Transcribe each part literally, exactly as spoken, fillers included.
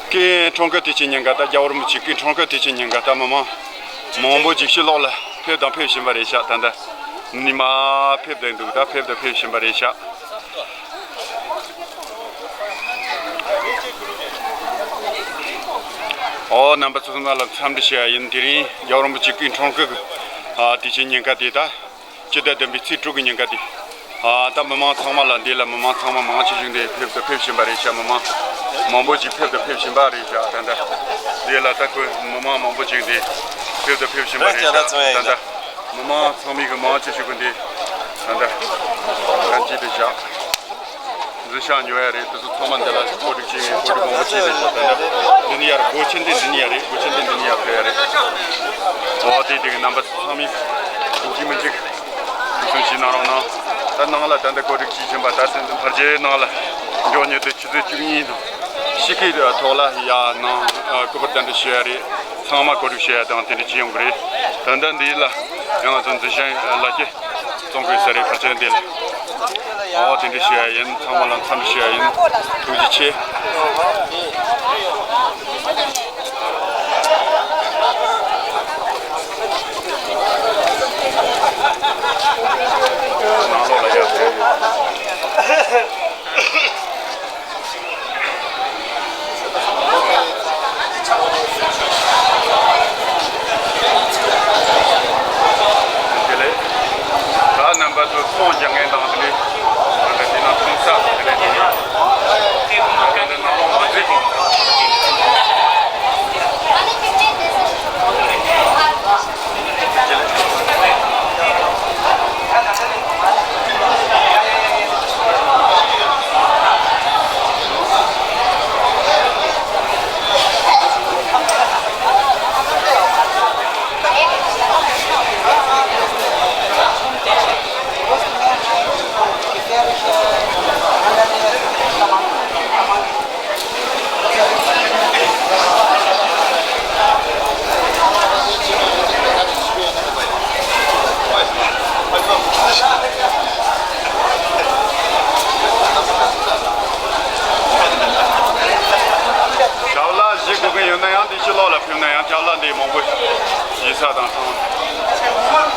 སྐུའི་འཁྲུངས་སྐར་དུས་ཆེན་ཉིན་ཀ་ད་རྒྱལ་བ་རིན་པོ་ཆེ་སྐུའི་འཁྲུངས་སྐར་དུས་ཆེན་ཉིན་ཀ་ད་མི་མང་མང་པོ་འཇིགས་བྱེད་ལོག་ལ་ཕེབས་དང་ཕེབས་བཞིན་པ་རེད་ཤག་ད་ལྟ་ཉི་མ་ཕེབས་བསྡད་འདུག་ད་ཕེབས་དང་ཕེབས་བཞིན་པ་རེད་ཤག་ཨོ་རྣམ་པ་ཚོ་ཚང་མ་ལ་འཚམས་འདྲི་ཞུ་ཡ་ཡིན། དེ་རིང་རྒྱལ་བ་རིན་པོ་ཆེ་སྐུའི་འཁྲུངས་སྐར་གྱི་དུས་ཆེན་ཉིན་ཀ་དེ་ད། སྤྱི་ཟླ་བདུན་པའི་ཚེས་དྲུག་གི་ཉིན་ཀ་དེ། ཨ་ད་མི་མང་ཚང་མ་ལ་འདི་ལ་མི་མང་ཚང་མ་མང་ཆེ་ཞིག་འདི་ཕེབས་དང་ཕེབས་བཞིན་པ་རེད་ཤག་མི་མང་མང་པོ་ཞིག་ཕེབས་དང་ཕེབས་བཞིན་པ་རེད་ཤག་ད་ལྟ་འདི་ལ་ད་ཁོས་མི་མང་མང་པོ་ཞིག་འདི་ཕེབས་དང་ཕེབས་བཞིན་པ་རེད་ཤག་ད་ལྟ་མི་མང་ཚང་མའི་གི་མང་ཆེ་ཤོས་ཀྱི་འདི་ད་ལྟ་གང་ཅི་དེ་ཤག་འཛིན་བྱང་ཉོ་ཡ་རེད། དེ་ཚོ་ཚང་མ་འདི་ལ་གོ་སྒྲིག་བྱེད་ཡིན། གོ་སྒྲིག་མང་པོ་བྱས་ཏེ་ད་ལྟ་འདི་ནས་ཡར་སྒོ་ཆེན་འདི་འདི་ནས་ཡར་རེད། སྒོ་ཆེན་འདི་འདི་ནས་ཡར་ཕེབས་ཡ་རེད། འོ་དེ་དེ་གི་རྣམ་པ་ཚང་མས་ཡིན་གཅིག་མིན་གཅིག་ཐུགས་སུན་བྱེད་གནང་རོགས་གནང་། ད་ནང་ལ་ད་ལྟ་གོ་སྒྲིག་བྱེད་བཞིན་པ་ད་སེམས་ཕལ་ཆེར་ནང་ལ་མགྱོགས་མྱུར་དུ་ཆུ་ཚོད་བཅུ་གཉིས་དང་ཕྱེད་ཀའི་ཐོག་ལ་ཡར་ནང་སྐུ་པར་གདན་འདྲེན་ཞུ་ཡ་རེད། ཚང་མ་གོ་སྒྲིག་ཞུ་ཡ་དང་དེ་འདྲ་བྱེད་ཡོང་གི་རེད། ད་ལྟ་འདི་ལ་ཡང་ང་ཚོ་འཛིན་བྱང་ལག་ཁྱེར་བཙོང་དགོས་ས་རེད། ཕལ་ཆེར་འདི་ལ། ཨོ་དེ་འདྲ་ཞུ་ཡ་ཡིན། ཚང་མ་ལ་འཚམས་འདྲི་ཞུ་ཡ་ཡིན། ཐུགས་རྗེ་ཆེ། ནང་ལོགས་ལ་ཡར་ཕེབས། དེ་ལས་ད་རྣམ་པ་ཚོ་ཚོང་རྒྱག་མཁན་དང་དེ་ལས་ད་ལྟ་དེ་ནང་ཚོང་ས་དེ་ལས་དེ་ནས་ད་ལྟ་ནང་ལོགས་མ་འཛུལ་གོང་། ཞབས་ལ་བཞེས་དགོས་མཁན་ཡོད་ན་ཡང་འདི་ཕྱི་ལོགས་ལ་ཕེབས་ན་ཡང་ཞབས་ལ་འདི་མང་པོ་བཞེས་ས་དང་ཚང་།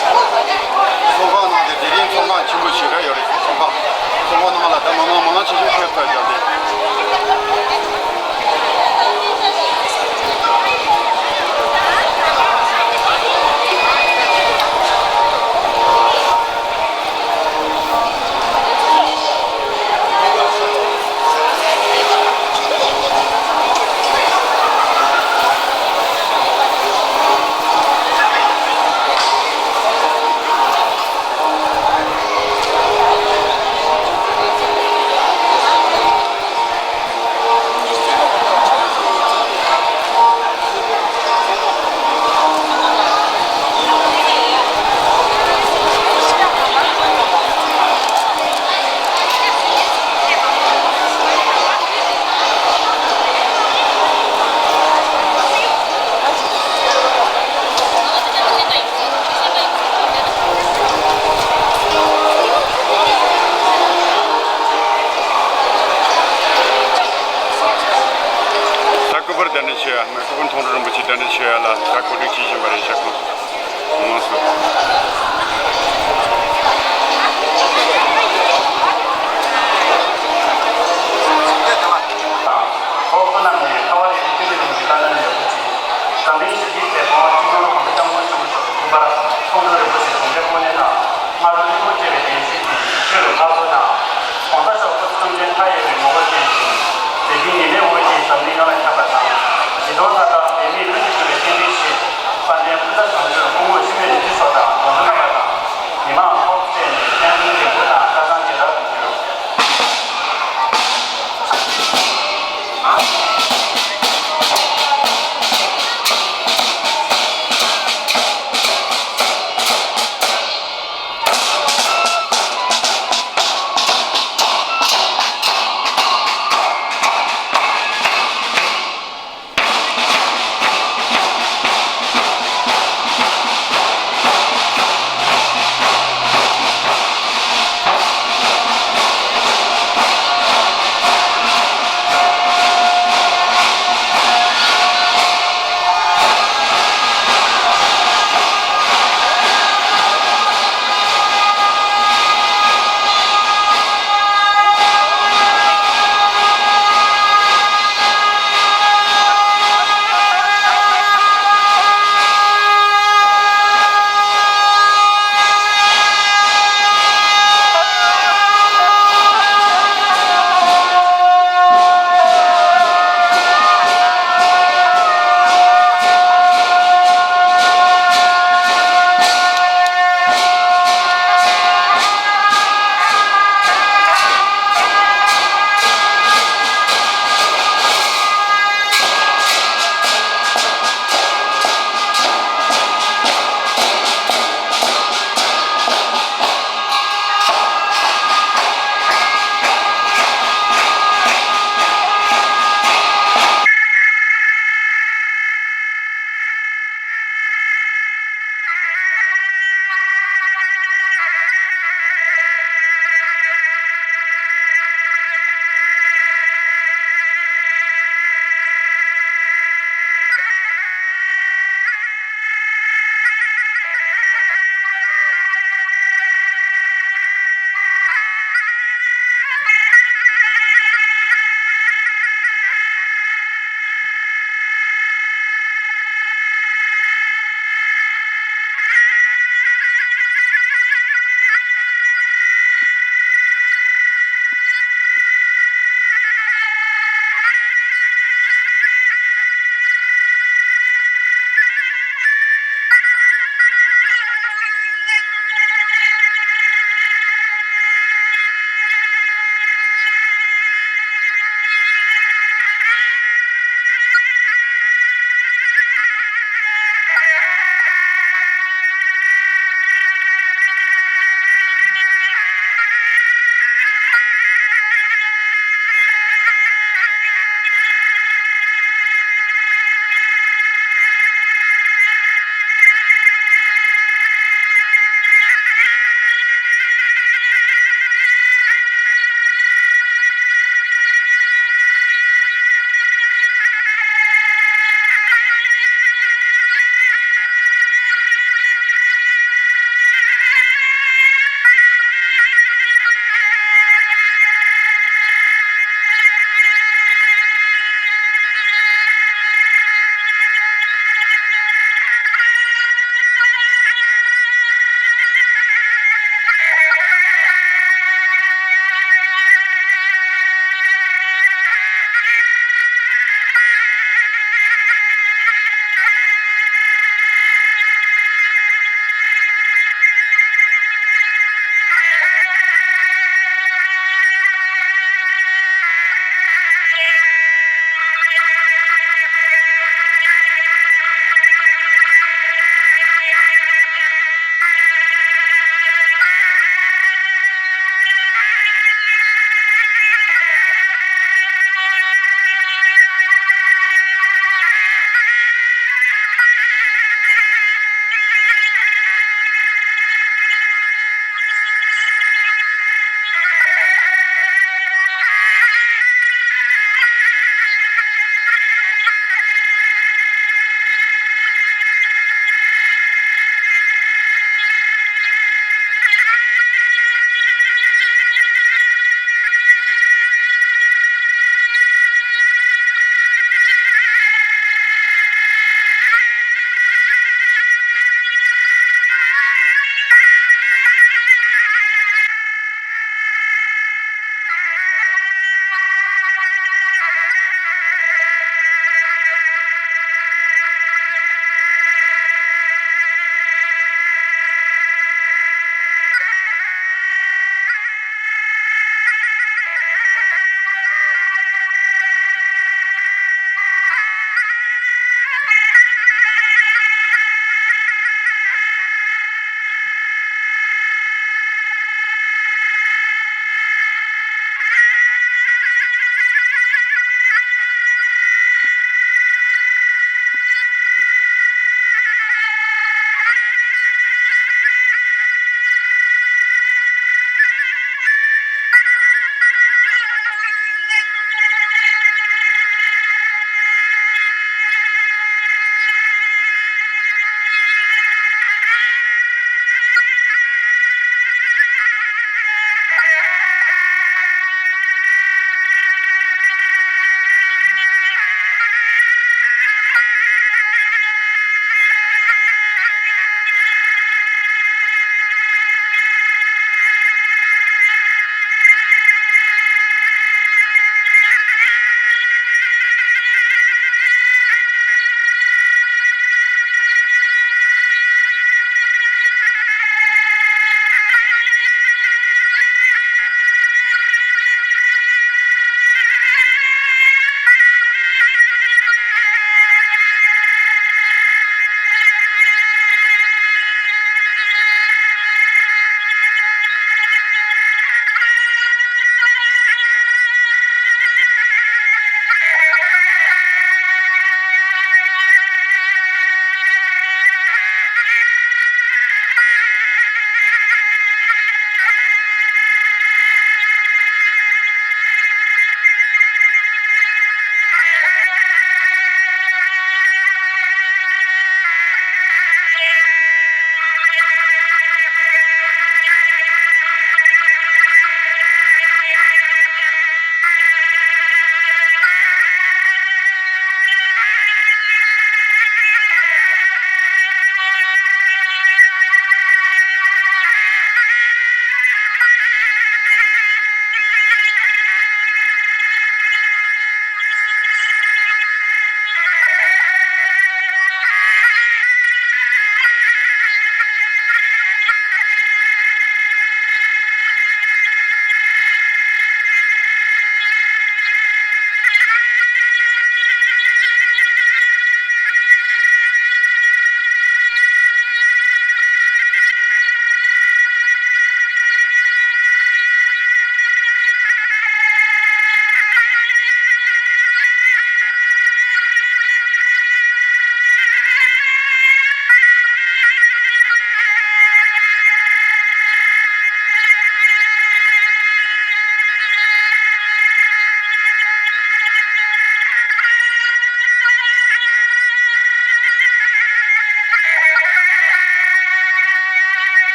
ཚོང་ཁང་ནང་དེ་དེ་རིང་ཚོང་ཁང་ཆེན་པོ་ཞེ་དྲག་ཡོད་རེད། ཚོང་ཁང་ཚོང་ཁང་ནང་ལ་ད་མི་མང་མང་ཆེ་ཤོས་ཁྱོད་ཚོ་ཡོད་རེད། ད་སྐུ་པར་གདན་འདྲེན་ཞུ་ཡ། སྐུ་པར་མཐོང་གྲོལ་རིན་པོ་ཆེ་གདན་འདྲེན་ཞུ་ཡ་ལ་ད་གོ་སྒྲིག་བྱེད་བཞིན་པ་རེད་ཤག་ཁོང་ཚོ། ལགས་སོ། ཁོང་ཚོ་རྣམས་ནས་ཁ་བ་རེ་རེ་ཅི་རེ་རེ་ཞིག་ལྟ་ན་ཡག་པོ་ཅིག་འཛམ་གླིང་ཞི་བདེའི་དེད་དཔོན་སྤྱི་ནོར་༸གོང་ས་༸སྐྱབས་མགོན་ཆེན་པོ་མཆོག་གི་སྐུ་པར་མཐོང་གྲོལ་རིན་པོ་ཆེ་གདུང་རྒྱུད་དངོས་གནས་དང་སྔ་དྲོ་སྙིང་པོ་སྐྱེ་བའི་བདེ་སྐྱིད་ཀྱི་ཆོས་རུ་ལྷ་གསོལ་དང་། ༸གོང་ས་མཆོག་སྐུ་ཚེ་སྟོང་ཆེན་མཐའ་ཡས་པའི་ངོ་བོ་ཅན་ཞིང་། དད་ཅིང་ཉེར་ལེན་དབང་བཞིའི་འཛམ་གླིང་ཡངས་ལ་ཁྱབ་པ་དང་། ཞི་མཐོང་མཐའ་དག་འབད་མེད་ལྷུན་གྱིས་གྲུབ་པའི་རྟེན་འབྲེལ་ཆེད། དཔལ་ལྡན་ཕུན་ཚོགས་བྱང་ཆུབ་སྐུ་ངོ་བཅོ་ལྔ་རིན་ཆེན་མཆོག་དང་༸གོང་ས་རྣམ་པ་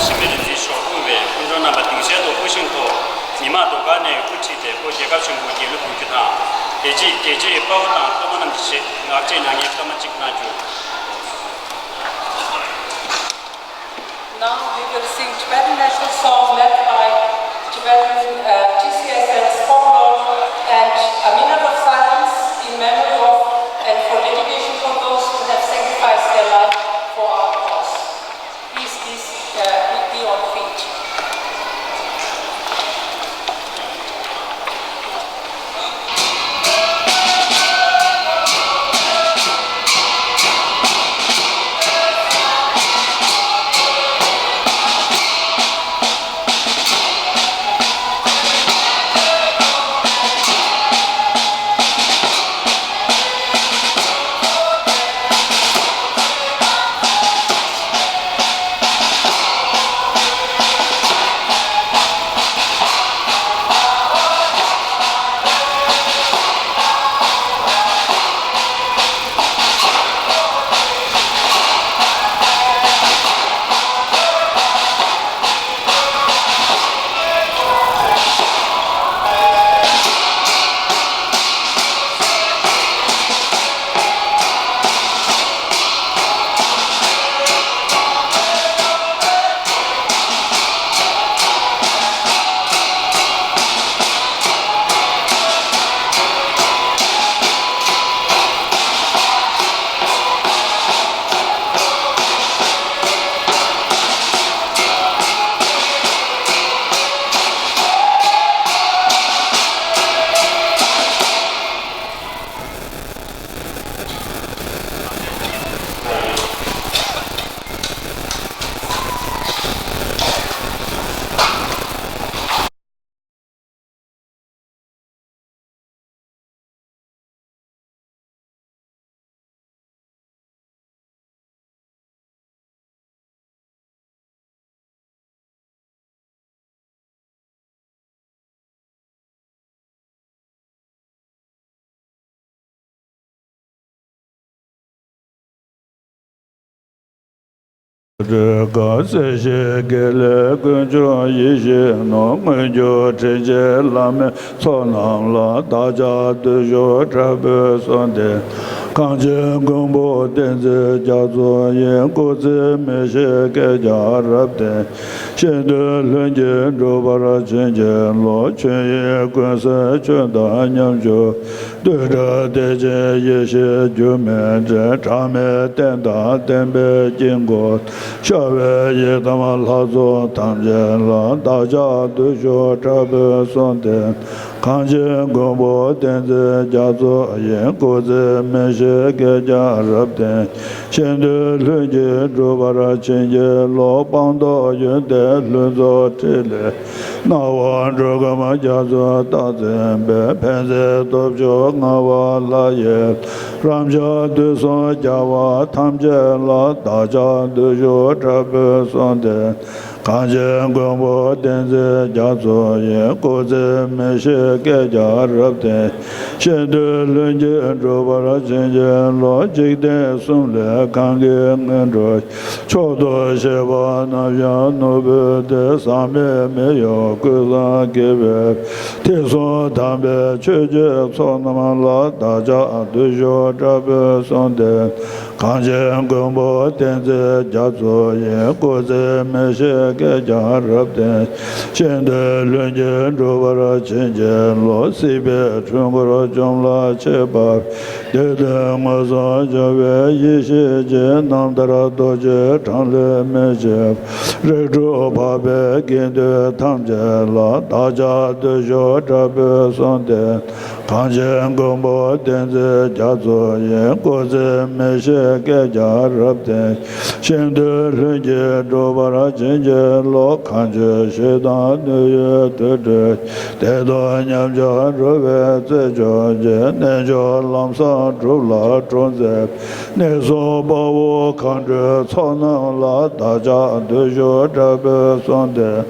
སྤྱི་འཐུས་རིམ་བྱོན་མཆོག་དབུས་པའི་སྐུ་མགྲོན་རྣམ་པ་སྡིངས་ཆའི་ཐོག་སྐུ་བཞེངས་ཐོག་མི་དམངས་ཟློས་གར་ནས་དབུ་ཁྲིད་དེ་བོད་རྒྱལ་ཁབ་ཆེན་པོ་རྒྱལ་གླུ་གོན་རྒྱུ་དང་། རྒྱལ་སྤྱིའི་རྒྱལ་གཅེས་དཔའ་བོ་དང་སློབ་མ་རྣམས་ཀྱི་ཆེད་ངག་བཅད་གནང་མཁན་སྐར་མ་གཅིག་གནང་རྒྱུ། Now we will sing Tibetan national song led by Tibetan, uh, T C S L Sponlor, and a minute of silence in memory of and for dedication for those who have sacrificed their life for our cause. Please, please, uh, be on feet. སྒྲོལ་དཀར་སྲས་བཅས་དགེ་ལེགས་དཀོན་མཆོག་ཡིད་བཞིན་ནོར། མངོན་གྱུར་དྲིན་ཅན་བླ་མའི་ཚོགས་རྣམས་ལ། བདག་ཅག་བདུད་ཤོག་དྲག་པོས་གསོལ་འདེབས། གངས་ཅན་མགོན་པོ་བསྟན་འཛིན་རྒྱ་མཚོ་ཡི། སྐུ་ཚེ་མི་ཤིགས་བསྐལ་བརྒྱར་རབ་བརྟན། གཤེན་འདུལ་ལྷུན་གྱིས་འགྲུབ་པར་བྱིན་གྱིས་རློབས། ཆོས་དབྱིངས་ཀུན་གསལ་ཆོས་དང་མཉམ་བཞུགས། བདུད་དགྲ་སྡེ་ཆེན་ཡེ་ཤེས་སྒྱུ་མའི་སྤྲིན། གྲངས་མེད་བསྟན་དང་བསྟན་པའི་དཀྱིལ་འཁོར། ཤར་བའི་ཡི་དམ་ལྷ་ཚོགས་ཐམས་ཅད་ལ། བདག་ཅག་བདུད་ཤོག་དྲག་པོས་གསོལ་འདེབས། གངས་ཅན་མགོན་པོ་བསྟན་འཛིན་རྒྱ་མཚོ་ཡི། སྐུ་ཚེ་མི་ཤིགས་བསྐལ་བརྒྱར་རབ་བརྟན། གཤེན་འདུལ་ལྷུན་གྱིས་འགྲུབ་པར་བྱིན་གྱིས་རློབས། སྤངས་རྟོགས་ཡོན་ཏན་ལྷུན་རྫོགས་ཕྲིན་ལས། སྣང་བ་འགྲོ་ཀུན་རྒྱ་མཚོའི་རྟགས་མཚན་པའི། ཕན་མཛད་སྟོབས་བཅུ་མངའ་བ་ལྷ་ཡི། རབ་འབྱམས་དུས་གསུམ་རྒྱལ་བ་ཐམས་ཅད་ལ། བདག་ཅག་བདུད་ཤོག་དྲག་པོས་གསོལ་འདེབས། གངས་ཅན་མགོན་པོ་བསྟན་འཛིན་རྒྱ་མཚོ་ཡི། སྐུ་ཚེ་མི་ཤིགས་བསྐལ་བརྒྱར་རབ་བརྟན། གཤེན་འདུལ་ལྷུན་གྱིས་འགྲུབ་པར་བྱིན་གྱིས་རློབས། འཇིག་རྟེན་གསུམ་ལས་གང་གི་ངན་འགྲོ། མཆོག་ཏུ་གཤེགས་པ་རྣམ་བཞིའི་ནོར་བུ་སྟེ། ཟག་མེད་མི་གཡོ་ཀུན་བཟང་དགེ་བའི། ཐེག་གསུམ་དམ་པའི་ཆོས་ཀྱི་ཚོགས་རྣམས་ལ། བདག་ཅག་བདུད་ཤོག་དྲག་པོས་གསོལ་འདེབས། གངས་ཅན་མགོན་པོ་བསྟན་འཛིན་རྒྱ་མཚོ་ཡི། སྐུ་ཚེ་མི་ཤིགས་བསྐལ་བརྒྱར་རབ་བརྟན། གཤེན་འདུལ་ལྷུན་གྱིས་འགྲུབ་པར་བྱིན་གྱིས་རློབས། སྲིད་པའི་འཁྲུལ་འཁོར་བཅོམ་ལ་མཆིས་པ། བདུད་སྡེ་མངོན་སུམ་འཇོམས་པའི་ཡེ་ཤེས་ཀྱི། རྣམ་ཐར་རྡོ་རྗེ་འཕྲང་ལས་མི་ཕྱིན། རིགས་དྲུག་འཕགས་པའི་དགེ་འདུན་ཐམས་ཅད་ལ། བདག་ཅག་བདུད་ཤོག་དྲག་པོས་གསོལ་འདེབས། གངས་ཅན་མགོན་པོ་བསྟན་འཛིན་རྒྱ་མཚོ་ཡི། སྐུ་ཚེ་མི་ཤིགས་བསྐལ་བརྒྱར་རབ་བརྟན། གཤེན་འདུལ་ལྷུན་གྱིས་འགྲུབ་པར་བྱིན་གྱིས་རློབས། གང་བྱོའི་ཞིང་དང་དུས་ཡུན་དུར་ཁྲོད། བདེ་སྟོང་ཉམས་ཆག་འགྲོ་བའི་རྩད་གཅོད་ཅིང་། རྣལ་འབྱོར་ལམ་བཟང་སྒྲུབ་ལ་གྲོགས་མཛད། གནས་གསུམ་དཔའ་བོ་མཁའ་འགྲོའི་ཚོགས་རྣམས་ལ། བདག་ཅག་བདུད་ཤོག་དྲག་པོས་གསོལ་འདེབས།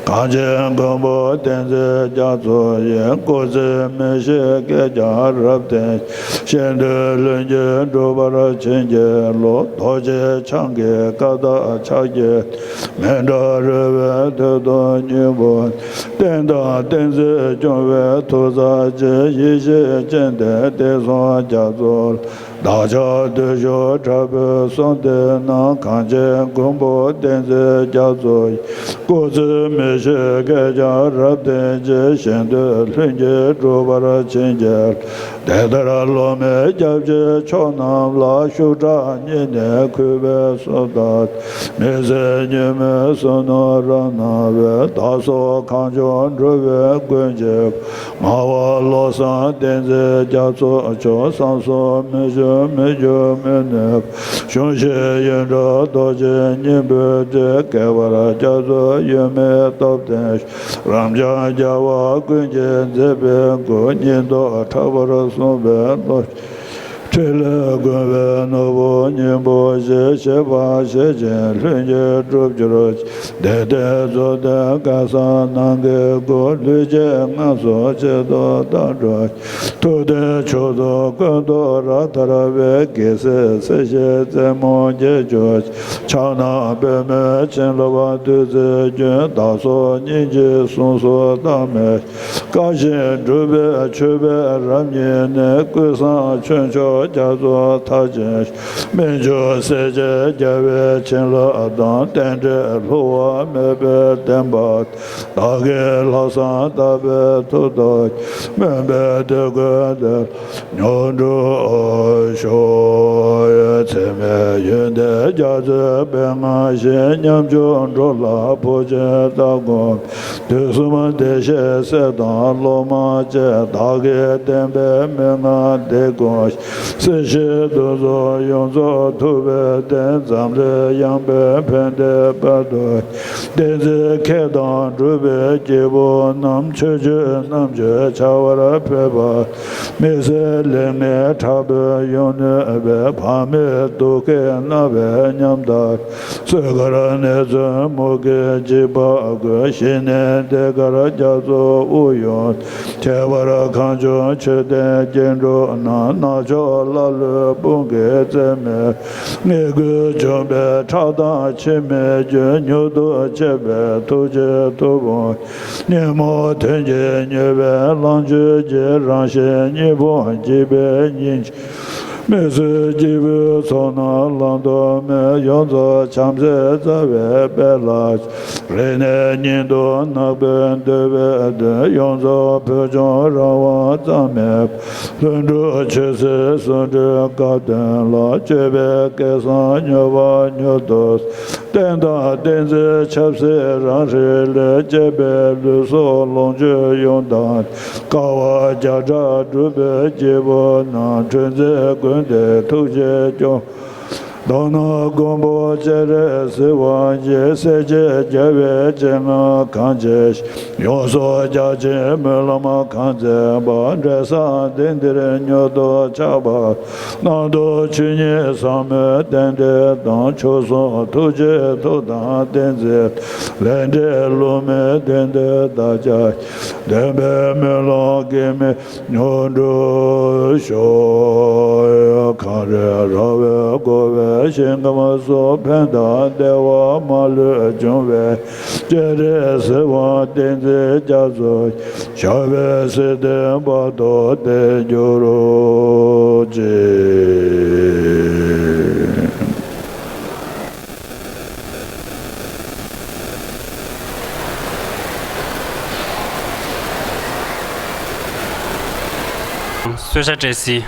གངས་ཅན་མགོན་པོ་བསྟན་འཛིན་རྒྱ་མཚོ་ཡི། སྐུ་ཚེ་མི་ཤིགས་བསྐལ་བརྒྱར་རབ་བརྟན། གཤེན་འདུལ་ལྷུན་གྱིས་འགྲུབ་པར་བྱིན་ རྒྱལ་ལོ། རྡོ་རྗེ་འཆང་གི་བཀའ་དང་ཕྱག་རྒྱའི་མཎྜལ་རོལ་པའི་དོན་དུ་སྙིང་པོ། རྟེན་དང་བསྟན་འཛིན་སྐྱོང་བའི་མཐུ་རྩལ་ཅན། ཡེ་ཤེས་སྤྱན་ལྡན་བསྟན་སྲུང་རྒྱ་མཚོ། བདག་ཅག་བདུད་ཕྱོགས་དྲག་པོའི་གསུང་སྡེ་རྣམས། གངས་ཅན་མགོན་པོ་བསྟན་འཛིན་རྒྱ་མཚོ་ཡི། སྐུ་ཚེ་མི་ཤིགས་བསྐལ་བརྒྱར་རབ་བརྟན་ཅིང་། གཞན་དོན་ལྷུན་གྱིས་འགྲུབ་པར་བྱིན་གྱིས། དེ་ལྟར་སློབ་མའི་སྐྱབས་ཆེན་མཆོག་རྣམས་ལ། ཤུགས་དྲག་སྙིང་ནས་གུས་པས་གསོལ་བ། མི་ཟད་ཉིན་མོའི་བསོད་ནམས་རབ་གནང་བའི། བདག་སོགས་གངས་ལྗོངས་འགྲོ་བའི་མགོན་གྱི། ངག་དབང་བློ་བཟང་བསྟན་འཛིན་རྒྱ་མཚོ་མཆོག། བསམ་སོགས་མི་འགྱུར་མི་འགྱུར་མི་ནུབ། གཞུང་ཤེས་ཡོན་གྲོལ་རྡོ་རྗེ་སྙིང་པོའི་གྲས། བསྐལ་པར་རྒྱ་མཚོའི་ཡུལ་མི་སྟོབས་ལྡན། རབ་འབྱམས་རྒྱལ་བ་ཀུན་གྱི་མཛད་པའི་སྐུ། སྙིང་སྟོབས་དྲག་པོར་གསུངས་པའི་བློ། ཕྲིན་ལས་མགོན་པོའི་ནོར་བུ་སྙིང་པོ་བཞི། བྱེད་པ་བྱེད་ཅིང་ལྷུན་གྱིས་གྲུབ་གྱུར་ཅིག། དད་ལྡན་རྫོགས་ལྡན་སྐལ་བཟང་རྣམས་ཀྱི་སྐུ། ལུས་ཅན་ངན་སོང་གཅིག་ཏུ་བརྟགས་འགྲོ། ཐུབ་བསྟན་མཆོག་ཏུ་ཀུན་ཏུ་རབ་དར་བའི། རྒྱལ་སྲས་སྲིད་ཞིའི་རྩེ་མོར་རྒྱས་གྱུར་ཅིག། ཕྱག་ན་པདྨོ་བྱིན་རླབས་བདུད་རྩིའི་རྒྱུན། བདག་སོགས་སྙིང་རྗེའི་གཟུངས་སུ་བཏང་མི། བཀའ་བཞིན་སྒྲུབ་པའི་མཆོད་པའི་རབ་བརྙེས་ནས། ཀུན་བཟང་ཆོས་མཆོག་རྒྱ་མཚོ་མཐར་ཕྱིན། སྨན་ལྗོངས་སྲས་བཅས་རྒྱལ་བའི་བྱིན་རླབས་དང་། རྟེན་འབྲེལ་བསླུ་བ་མེད་པའི་བདེན་པ། བདག་གིས་ལྷག་བསམ་དག་པའི་མཐུ་སྟོབས་ཀྱིས། སྨོན་པའི་དུས་ཀུན་འདིར་མྱུར་འགྲུབ་ཤོག། འཚེ་མེད་ཡོན་ཏན་རྒྱ་མཚོའི་དཔལ་མངའ་ཞིང་། ཉམ་ཆུང་འགྲོ་ལ་བུ་ཆེན་ལྟར་བསྒོམ། དུས་གསུམ་བདེ་གཤེགས་སྲས་དང་སློབ་མ་བཅས། བདག་གིས་བསྟན་པའི་མན་ངག་འདི་བསྒོམ་ཞིང་། སྲིད་ཞིའི་འདུ་འཛོམས་ཡོངས་རྫོགས་ཐུབ་པའི་བརྟན། འཛམ་གླིང་ཡངས་པའི་ཕན་བདེའི་དཔལ་དུ། བསྟན་འཛིན་མཁས་དང་གྲུབ་པའི་སྐྱེས་བུ་རྣམས། ཆོས་སྤྱོད་རྣམ་དཔྱོད་བྱ་བར་ཕོད་པ། མི་བསད་ལས་ངན་དྲག་པོས་ཡོངས་ནོན་པའི། བག་མེད་དུག་གིས་མནར་བའི་ཉམ་ཐག་གསོད་མཁར་གནས་ཚུལ་མུ་གེའི་འཇིགས་པ་ཀུན། ཞི་གནས་ཟློས་གར་རྒྱ་མཚོ་དབུགས་དབྱུང་། ཁྱད་པར་གངས་ལྗོངས་ཆོས་ལྡན་སྐྱེ་འགྲོ་རྣམས། ནག་ཕྱོགས་ཀླ་ཀློའི་དཔུང་གིས་གཙེས་མེད། ངན་སྐུལ་འཇོམས་པའི་ཁྲག་དང་འཆི་མེད་རྒྱུན། མྱུར་དུ་མཆོད་པའི་ཐུགས་རྗེའི་མཐུ་དཔུང་། ཉོན་མོངས་དོན་གྱིས་མྱོས་པའི་ལོངས་སྤྱོད་ཀྱི། རང་གཞན་གཉིས་ཕུང་འཇིག་པའི་སྙིང་རྗེ། མི་བཟོད་སྐྱེས་བུའི་ཚོགས་རྣམས་བླང་དོར་མེད། ཡོངས་རྫོགས་བྱམས་བརྩེ་རྩ་བའི་དཔལ་ལ། རིང་ནས་ཉིད་དུ་ནག་པོའི་འདོད་པའི་དོན། ཡོངས་རྫོགས་བོད་ལྗོངས་རང་དབང་གཙང་མའི། ལྷུན་གྲུབ་ཆོས་སྲིད་ཟུང་འབྲེལ་སྐལ་ལྡན་ལ། སྤྱོད་པའི་སྐལ་བཟང་མྱུར་བ་མྱུར་དུ། རྟེན་དང་བསྟན་འཛིན་ཆབ་སྲིད་རང་རིག་ལས། བཅས་པའི་ལུས་སྲོག་ལོངས་སྤྱོད་ཡོངས་དག་དཀའ་བ་བརྒྱ་ཕྲག་སྒྲུབ་པའི་སྐྱེས་བུ་རྣམས། འཕྲིན་མཛད་ཀུན་བདེ་ཐུགས་རྗེས་སྐྱོང་། མདོར་ན་མགོན་པོ་སྤྱན་རས་གཟིགས་དབང་ཆེན། སྲས་བཅས་རྒྱལ་བའི་སྤྱན་སྔར་གངས་ཅན་ཞིང་། ཡོངས་སུ་རྒྱ་ཆེན་སྨོན་ལམ་གང་མཛད་པ། འབྲས་བཟང་གཏེར་འདིར་མྱུར་དུ་ཆགས་པ། རྣམ་རྟོག་ཆོས་ཉིད་ཟབ་མོའི་རྟེན་འབྲེལ་དང་། མཆོག་ཟུང་ཐུགས་རྗེའི་མཐུ་དང་བསྟན་འཛིན། ལས་འབྲས་བསླུ་མེད་བདེན་དོན་བདག་ཅག་བདེན་པའི་སྨོན་ལམ་གེགས་མེད་མྱུར་འགྲུབ་ཤོག། གངས་རིའི་ར་བས་བསྐོར་བའི་ཞིང་ཁམས་སུ། ཕན་དང་བདེ་བ་མ་ལུས་འབྱུང་བའི། སྤྱན་རས་གཟིགས་དབང་བསྟན་འཛིན་རྒྱ་མཚོ། ཞབས་པད་སྲིད་མཐའི་བར་དུ་བརྟན་གྱུར་ཅིག། གསོལ་ཇ་སྤྲད་སྲིད།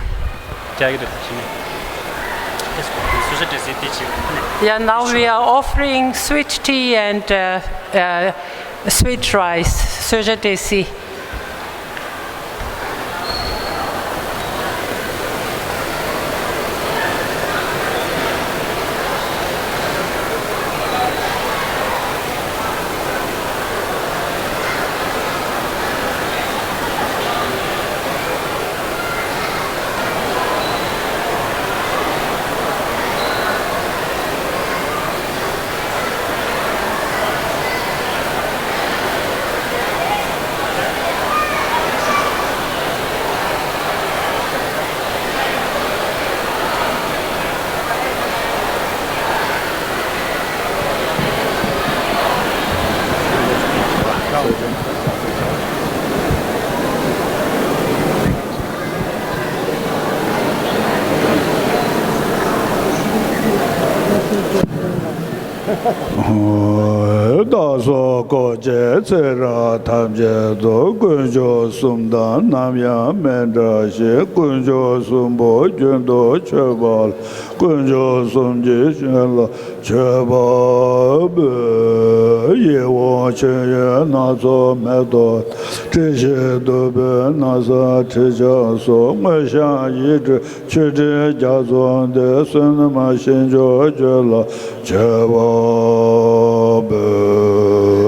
རྒྱག་གི་རེད་ཕྱི་ནས། གསོལ་ཇ་སྤྲད་སྲིད་དེ་ཅིག་ཕ་ནས། Yeah, now we are offering sweet tea and uh, uh, sweet rice. གསོལ་ཇ་སྤྲད་སྲིད། བདག་སོགས་འཁོར་བཅས་ཚེ་རབས་ཐམས་ཅད་དུ། དཀོན་མཆོག་གསུམ་དང་ནམ་ཡང་མི་འབྲལ་ཞིང་། དཀོན་མཆོག་གསུམ་པོ་རྒྱུན་དུ་མཆོད་པ་ལ། དཀོན་མཆོག་གསུམ་གྱི་ཞིང་ལ་མཆོད་པ་འབུལ། ཡིད་འོང་མཆོད་ཡོན་སྣ་ཚོགས་མེ་ཏོག་དང་། དྲི་ཞིམ་བདུག་སྤོས་ན་བཟའ་དྲི་ཆབ་སོགས། དངོས་བཤམས་ཡིད་སྤྲུལ་མཆོད་སྤྲིན་རྒྱ་མཚོ་འདི། བསོད་ནམས་ཞིང་མཆོག་རྒྱུད་ལ་མཆོད་པ་འབུལ།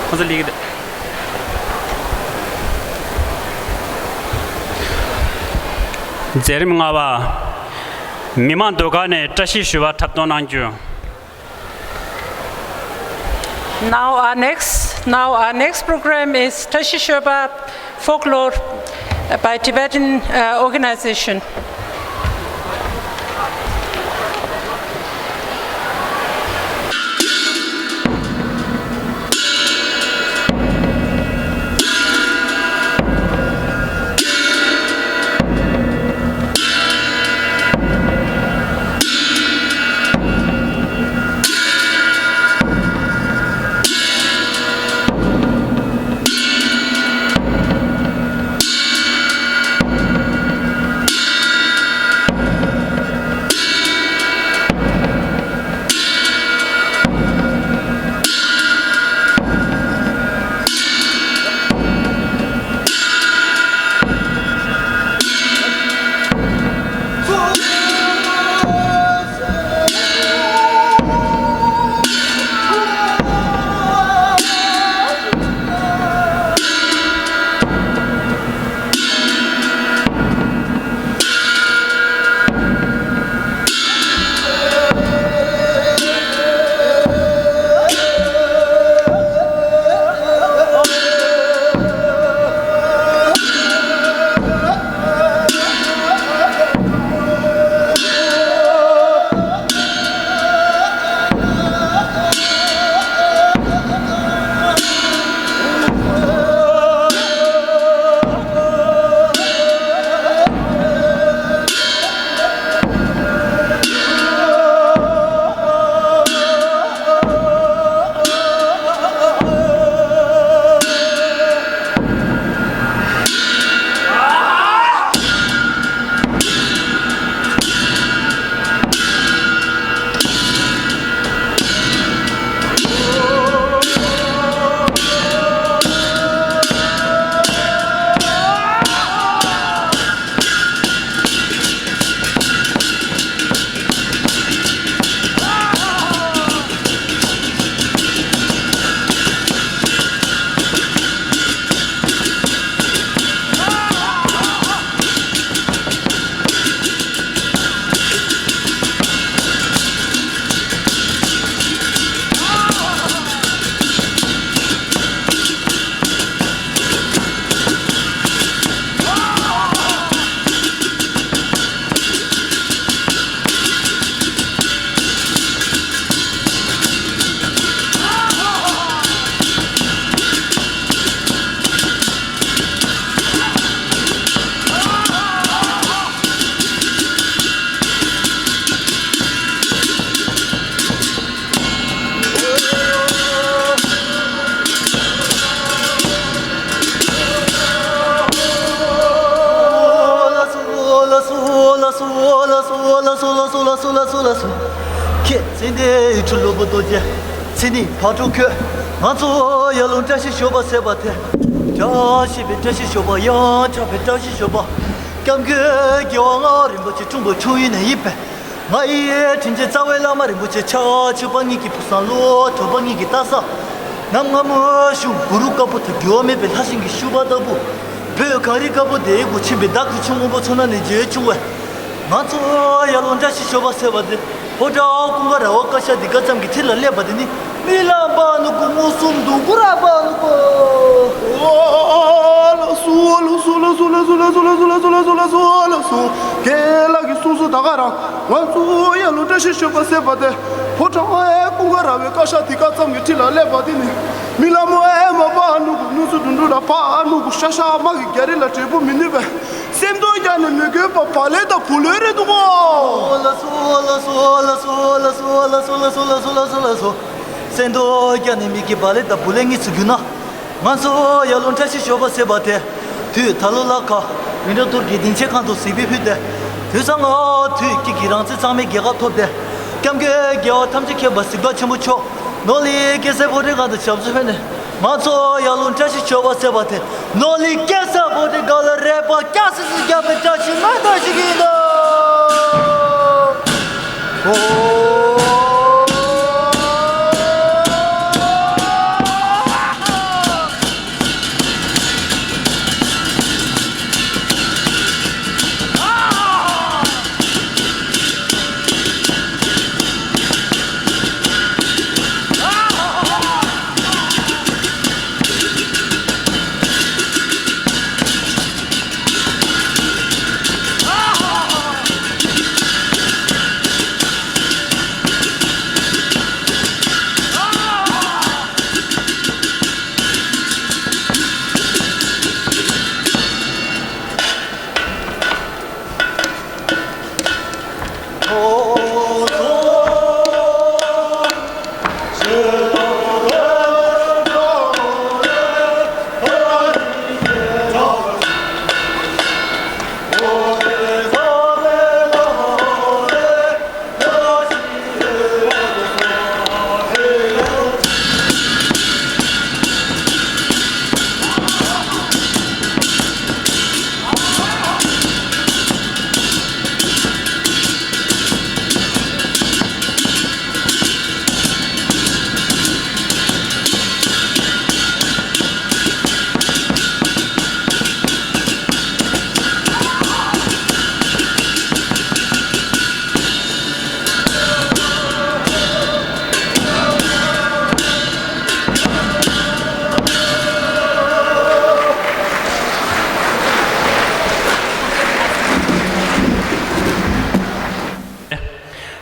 ཁོང་ཚོ་ལིག་མཛད་རིམ་ལྔ་པ། མི་མང་ཟློས་གར་ནས་བཀྲ་ཤིས་ཞུ་བ་འཁྲབ་སྟོན་གནང་རྒྱུ། Now our next, now our next program is Tashi Shoba folklore by Tibetan, uh, organization. ལགས་སོ། ཁྱེད་ཚེ་འདས་ཡུལ་གྲུ་ལུ་བུ་རྡོ་རྗེ། ཚེ་ནི་ཕག་གྲུ་ཁྱོད། ང་ཚོ་ཡར་ལུང་བཀྲ་ཤིས་ཞོལ་པ་ཟེར་བ་དེ། བཀྲ་ཤིས་པའི་བཀྲ་ཤིས་ཞོལ་པ། ཡང་ཆགས་པའི་བཀྲ་ཤིས་ཞོལ་པ། སྐྱབས་མགོན་རྒྱལ་བ་ལྔ་པ་རིན་པོ་ཆེ་འཁྲུངས་པའི་འཁྲུངས་ཡུལ་ནས་ཡིན་པས། ང་ཡི་དྲིན་ཅན་རྩ་བའི་བླ་མ་རིན་པོ་ཆེ་ཕྱག་ཕྱི་པ་ཉིད་ཀྱི་བུ་བཟང་བློ་གྲོས་པ་ཉིད་ཀྱི་ལྟ་ས། གནམ་སྔ་མོའི་གཞུང་གུ་རུ་དཀར་པོ་དང་འགྱུར་བ་མེད་པའི་ལྷ་ཞིང་གི་ཤུག་པ་ལྟ་བུ། བོད་གངས་རི་དཀར་པོ་དེའི་མགོ་ཆེན་པོའི་མདའ་ཁུ་ཆུ་སྔོན་པོ་མཚོ་ནང་ནས་བརྗོད་བྱུང་བས། ང་ཚོ་ཡར་ལུང་བཀྲ་ཤིས་ཞོལ་པ་ཟེར་བ་དེ། ཕོ་བྲང་ཀུན་དགའ་ར་བ་ཀ་ཤ་དེ་ཀ་ཙམ་གྱི་ཁྲི་ལ་སླེབས་པ་དེ་ནི། རྨི་ལམ་པ་ནུ་གུ་མངོན་སུམ་དུ་གུ་ར་པ་ནུ་གུ། ལགས་སོ། ཁྱེད་ལགས་ཀྱིས་གསུངས་སོ། ད་ག་རང་ང་ཚོ་ཡར་ལུང་བཀྲ་ཤིས་ཞོལ་པ་ཟེར་བ་དེ། ཕོ་བྲང་ཨེ་ཀུན་དགའ་ར་བའི་ཀ་ཤ་དེ་ཀ་ཙམ་གྱི་ཁྲི་ལ་སླེབས་པ་དེ་ནི། རྨི་ལམ་ཨེ་མ་པ་ནུ་གུ་ནུ་སུ་དུ་འགྲོ་ར་པ་ནུ་གུ་ཤ་ཤ་མ་གི་རྒྱ་རི་ལ་འབྲས་བུ་མི་ནུས་པས། སེམས་དོན་རྒྱ་ནི་མི་དགོས་པ་བ་ལེ་དང་བུ་ལེ་རེད་འདུག་གོ། ལགས་སོ། ལགས་སོ། སེམས་དོན་རྒྱ་ནི་མི་དགོས་བ་ལེ་དང་བུ་ལེ་གཉིས་སུ་གྱུར་ན། ང་ཚོ་ཡར་ལུང་བཀྲ་ཤིས་ཞོལ་པ་ཟེར་བ་དེ། དུས་ད་ལོ་ལ་ཁ་བིན་ཌ་ཐོར་གྱི་སྡིངས་ཆའི་སྒང་དུ་གཟིགས་པའི་ཕུལ་ཏེ། དུས་སང་ང་དུས་སྐྱིད་ཀྱི་རང་བཙན་གཙང་མའི་རྒྱལ་ཁབ་ཐོབ་སྟེ། སྐྱབས་མགོན་རྒྱལ་བ་ཐམས་ཅད་མཁྱེན་པ་གཟིགས་པ་ཆེན་པོ་མཆོག་ནོར་ལི་སྐྱེ་སའི་ཕོ་བྲང་སྒང་དུ་ཞབས་སོར་ཕེབས་ནས། ང་ཚོ་ཡར་ལུང་བཀྲ་ཤིས་ཞོལ་པ་ཟེར་བ་དེ། ནོར་ལི་སྐྱེ་ས་ཕོ་བྲང་སྒང་ལ་རེ་བ་སྐྱ་སི་སི་རྒྱབ་པའི་བཀྲ་ཤིས་སྨོན་འདུན་ཞུ་གི་ཡིན་ད། ཨོ།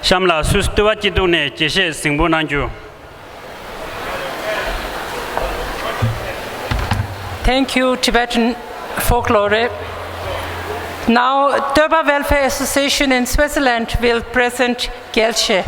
གཤམ་ལ་སུད་སི་ལྟེ་བ་སྐྱིད་སྡུག་ནས་དགྱེས་བཞེས་གཟིགས་འབུལ་གནང་རྒྱུ། Thank you, Tibetan folklore. Now, Toba Welfare Association in Switzerland will present Gyalshe.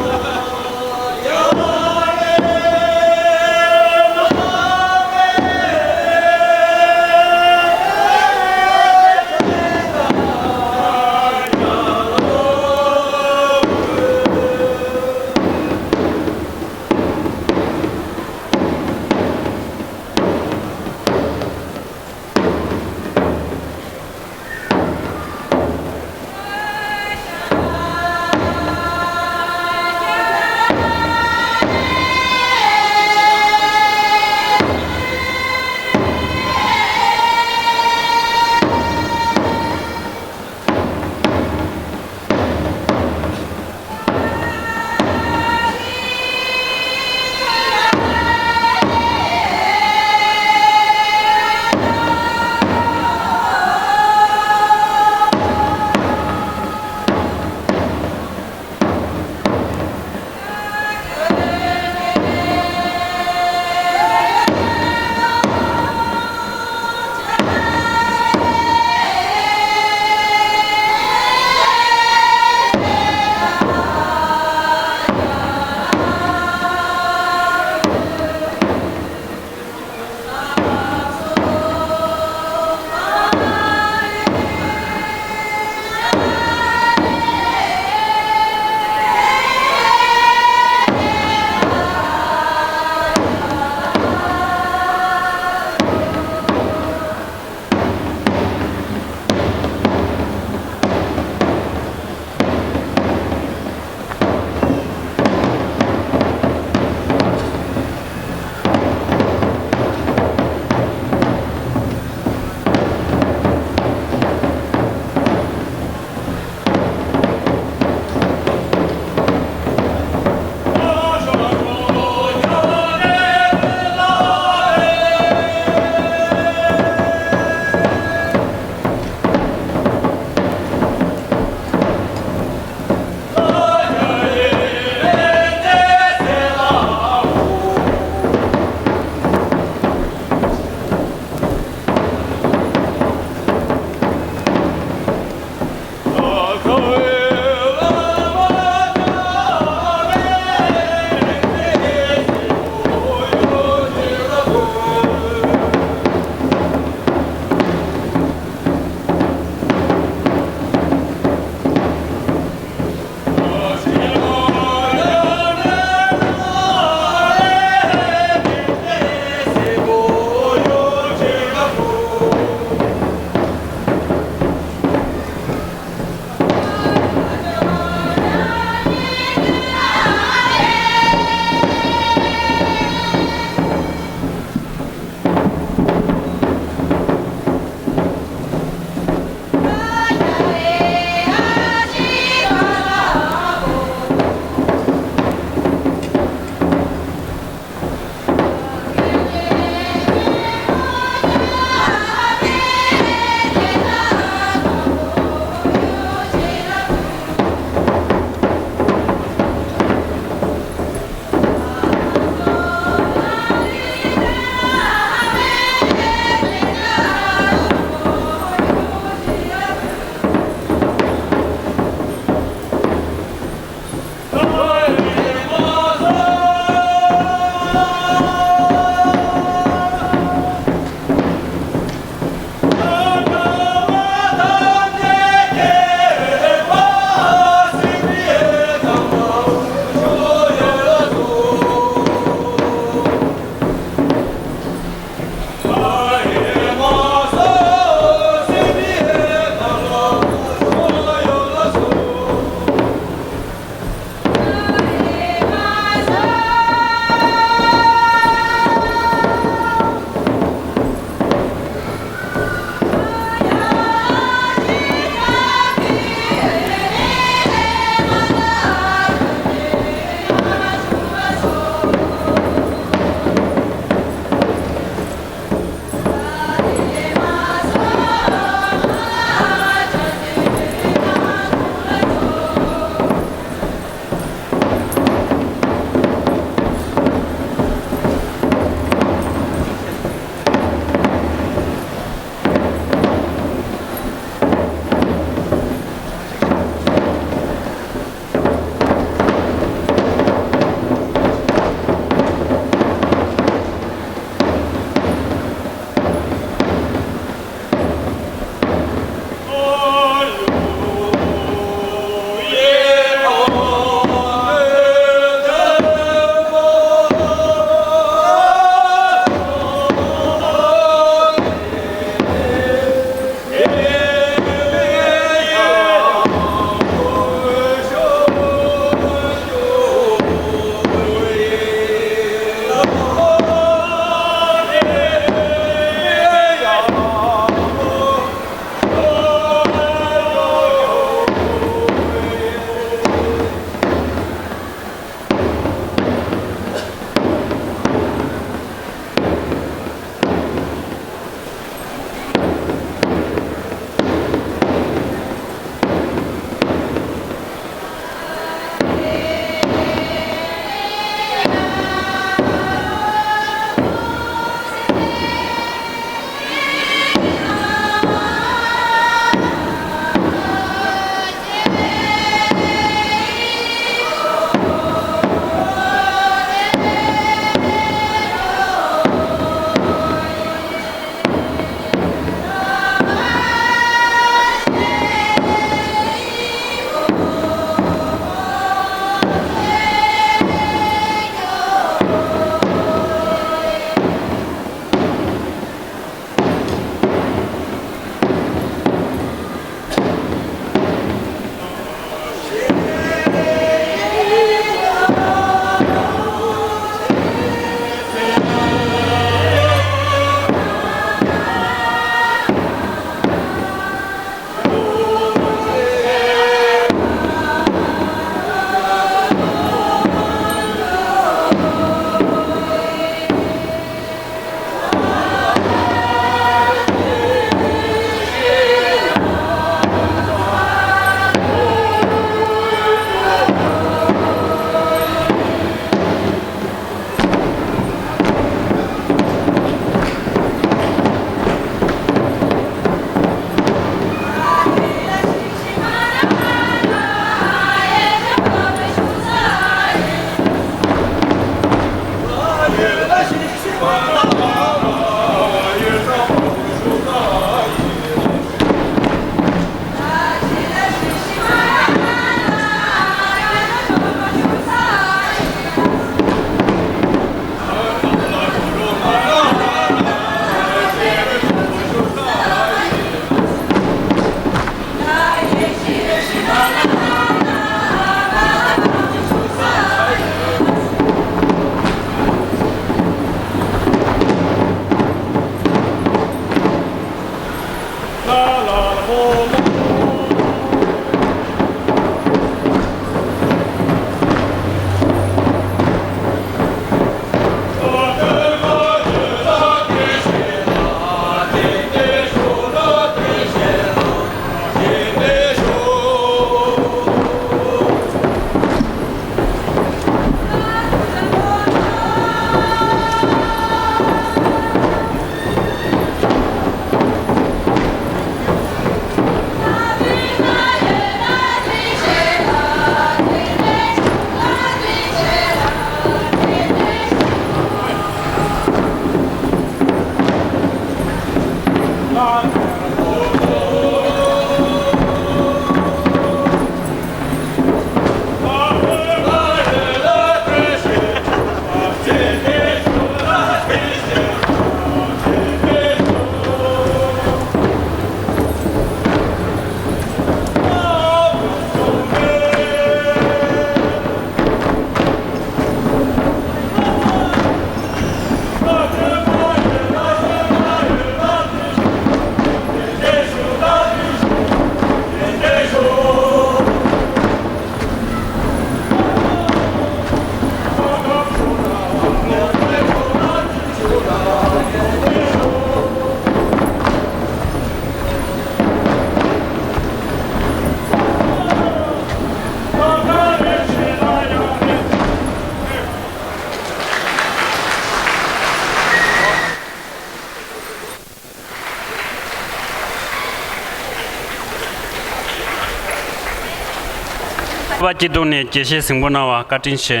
པ་སྐྱིད་གདོང་ནས་དགྱེས་བཞེས་གཟིགས་འབུལ་གནང་བར་བཀའ་དྲིན་ཆེ།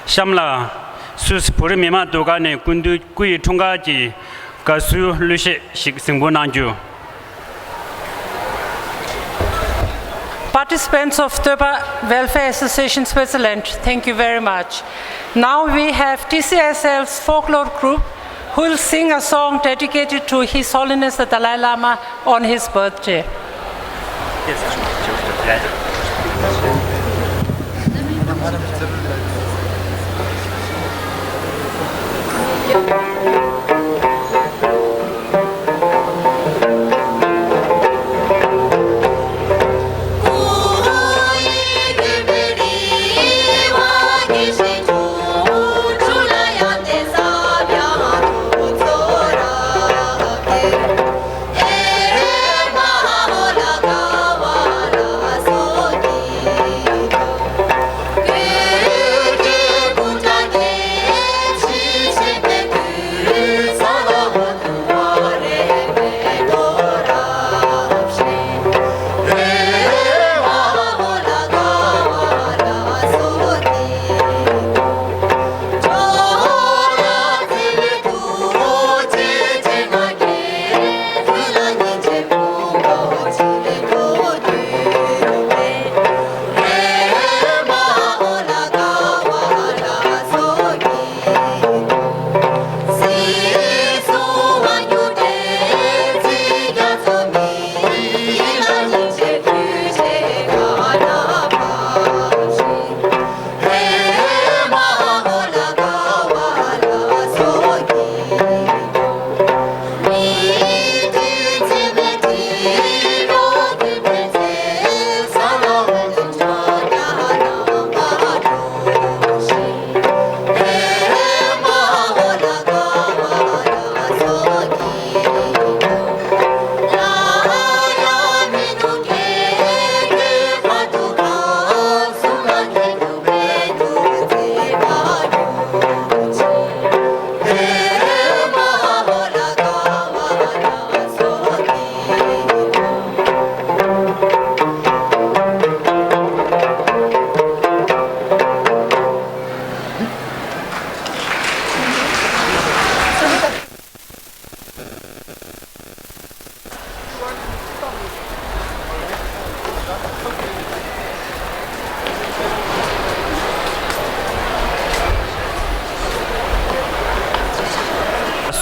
གཤམ་ལ། སུད་སི་བོད་རིགས་མི་མང་ཟློས་གར་ནས་སྐུ་མདུན་སྐུ་ཡི་འཁྲུངས་སྐར་གྱི་དགའ་བསུའི་གླུ་གཞས་ཤིག་གཟིགས་འབུལ་གནང་རྒྱུ། Participants of Toipa Welfare Association Switzerland, thank you very much. Now we have T C S L's folklore group who will sing a song dedicated to His Holiness the Dalai Lama on his birthday.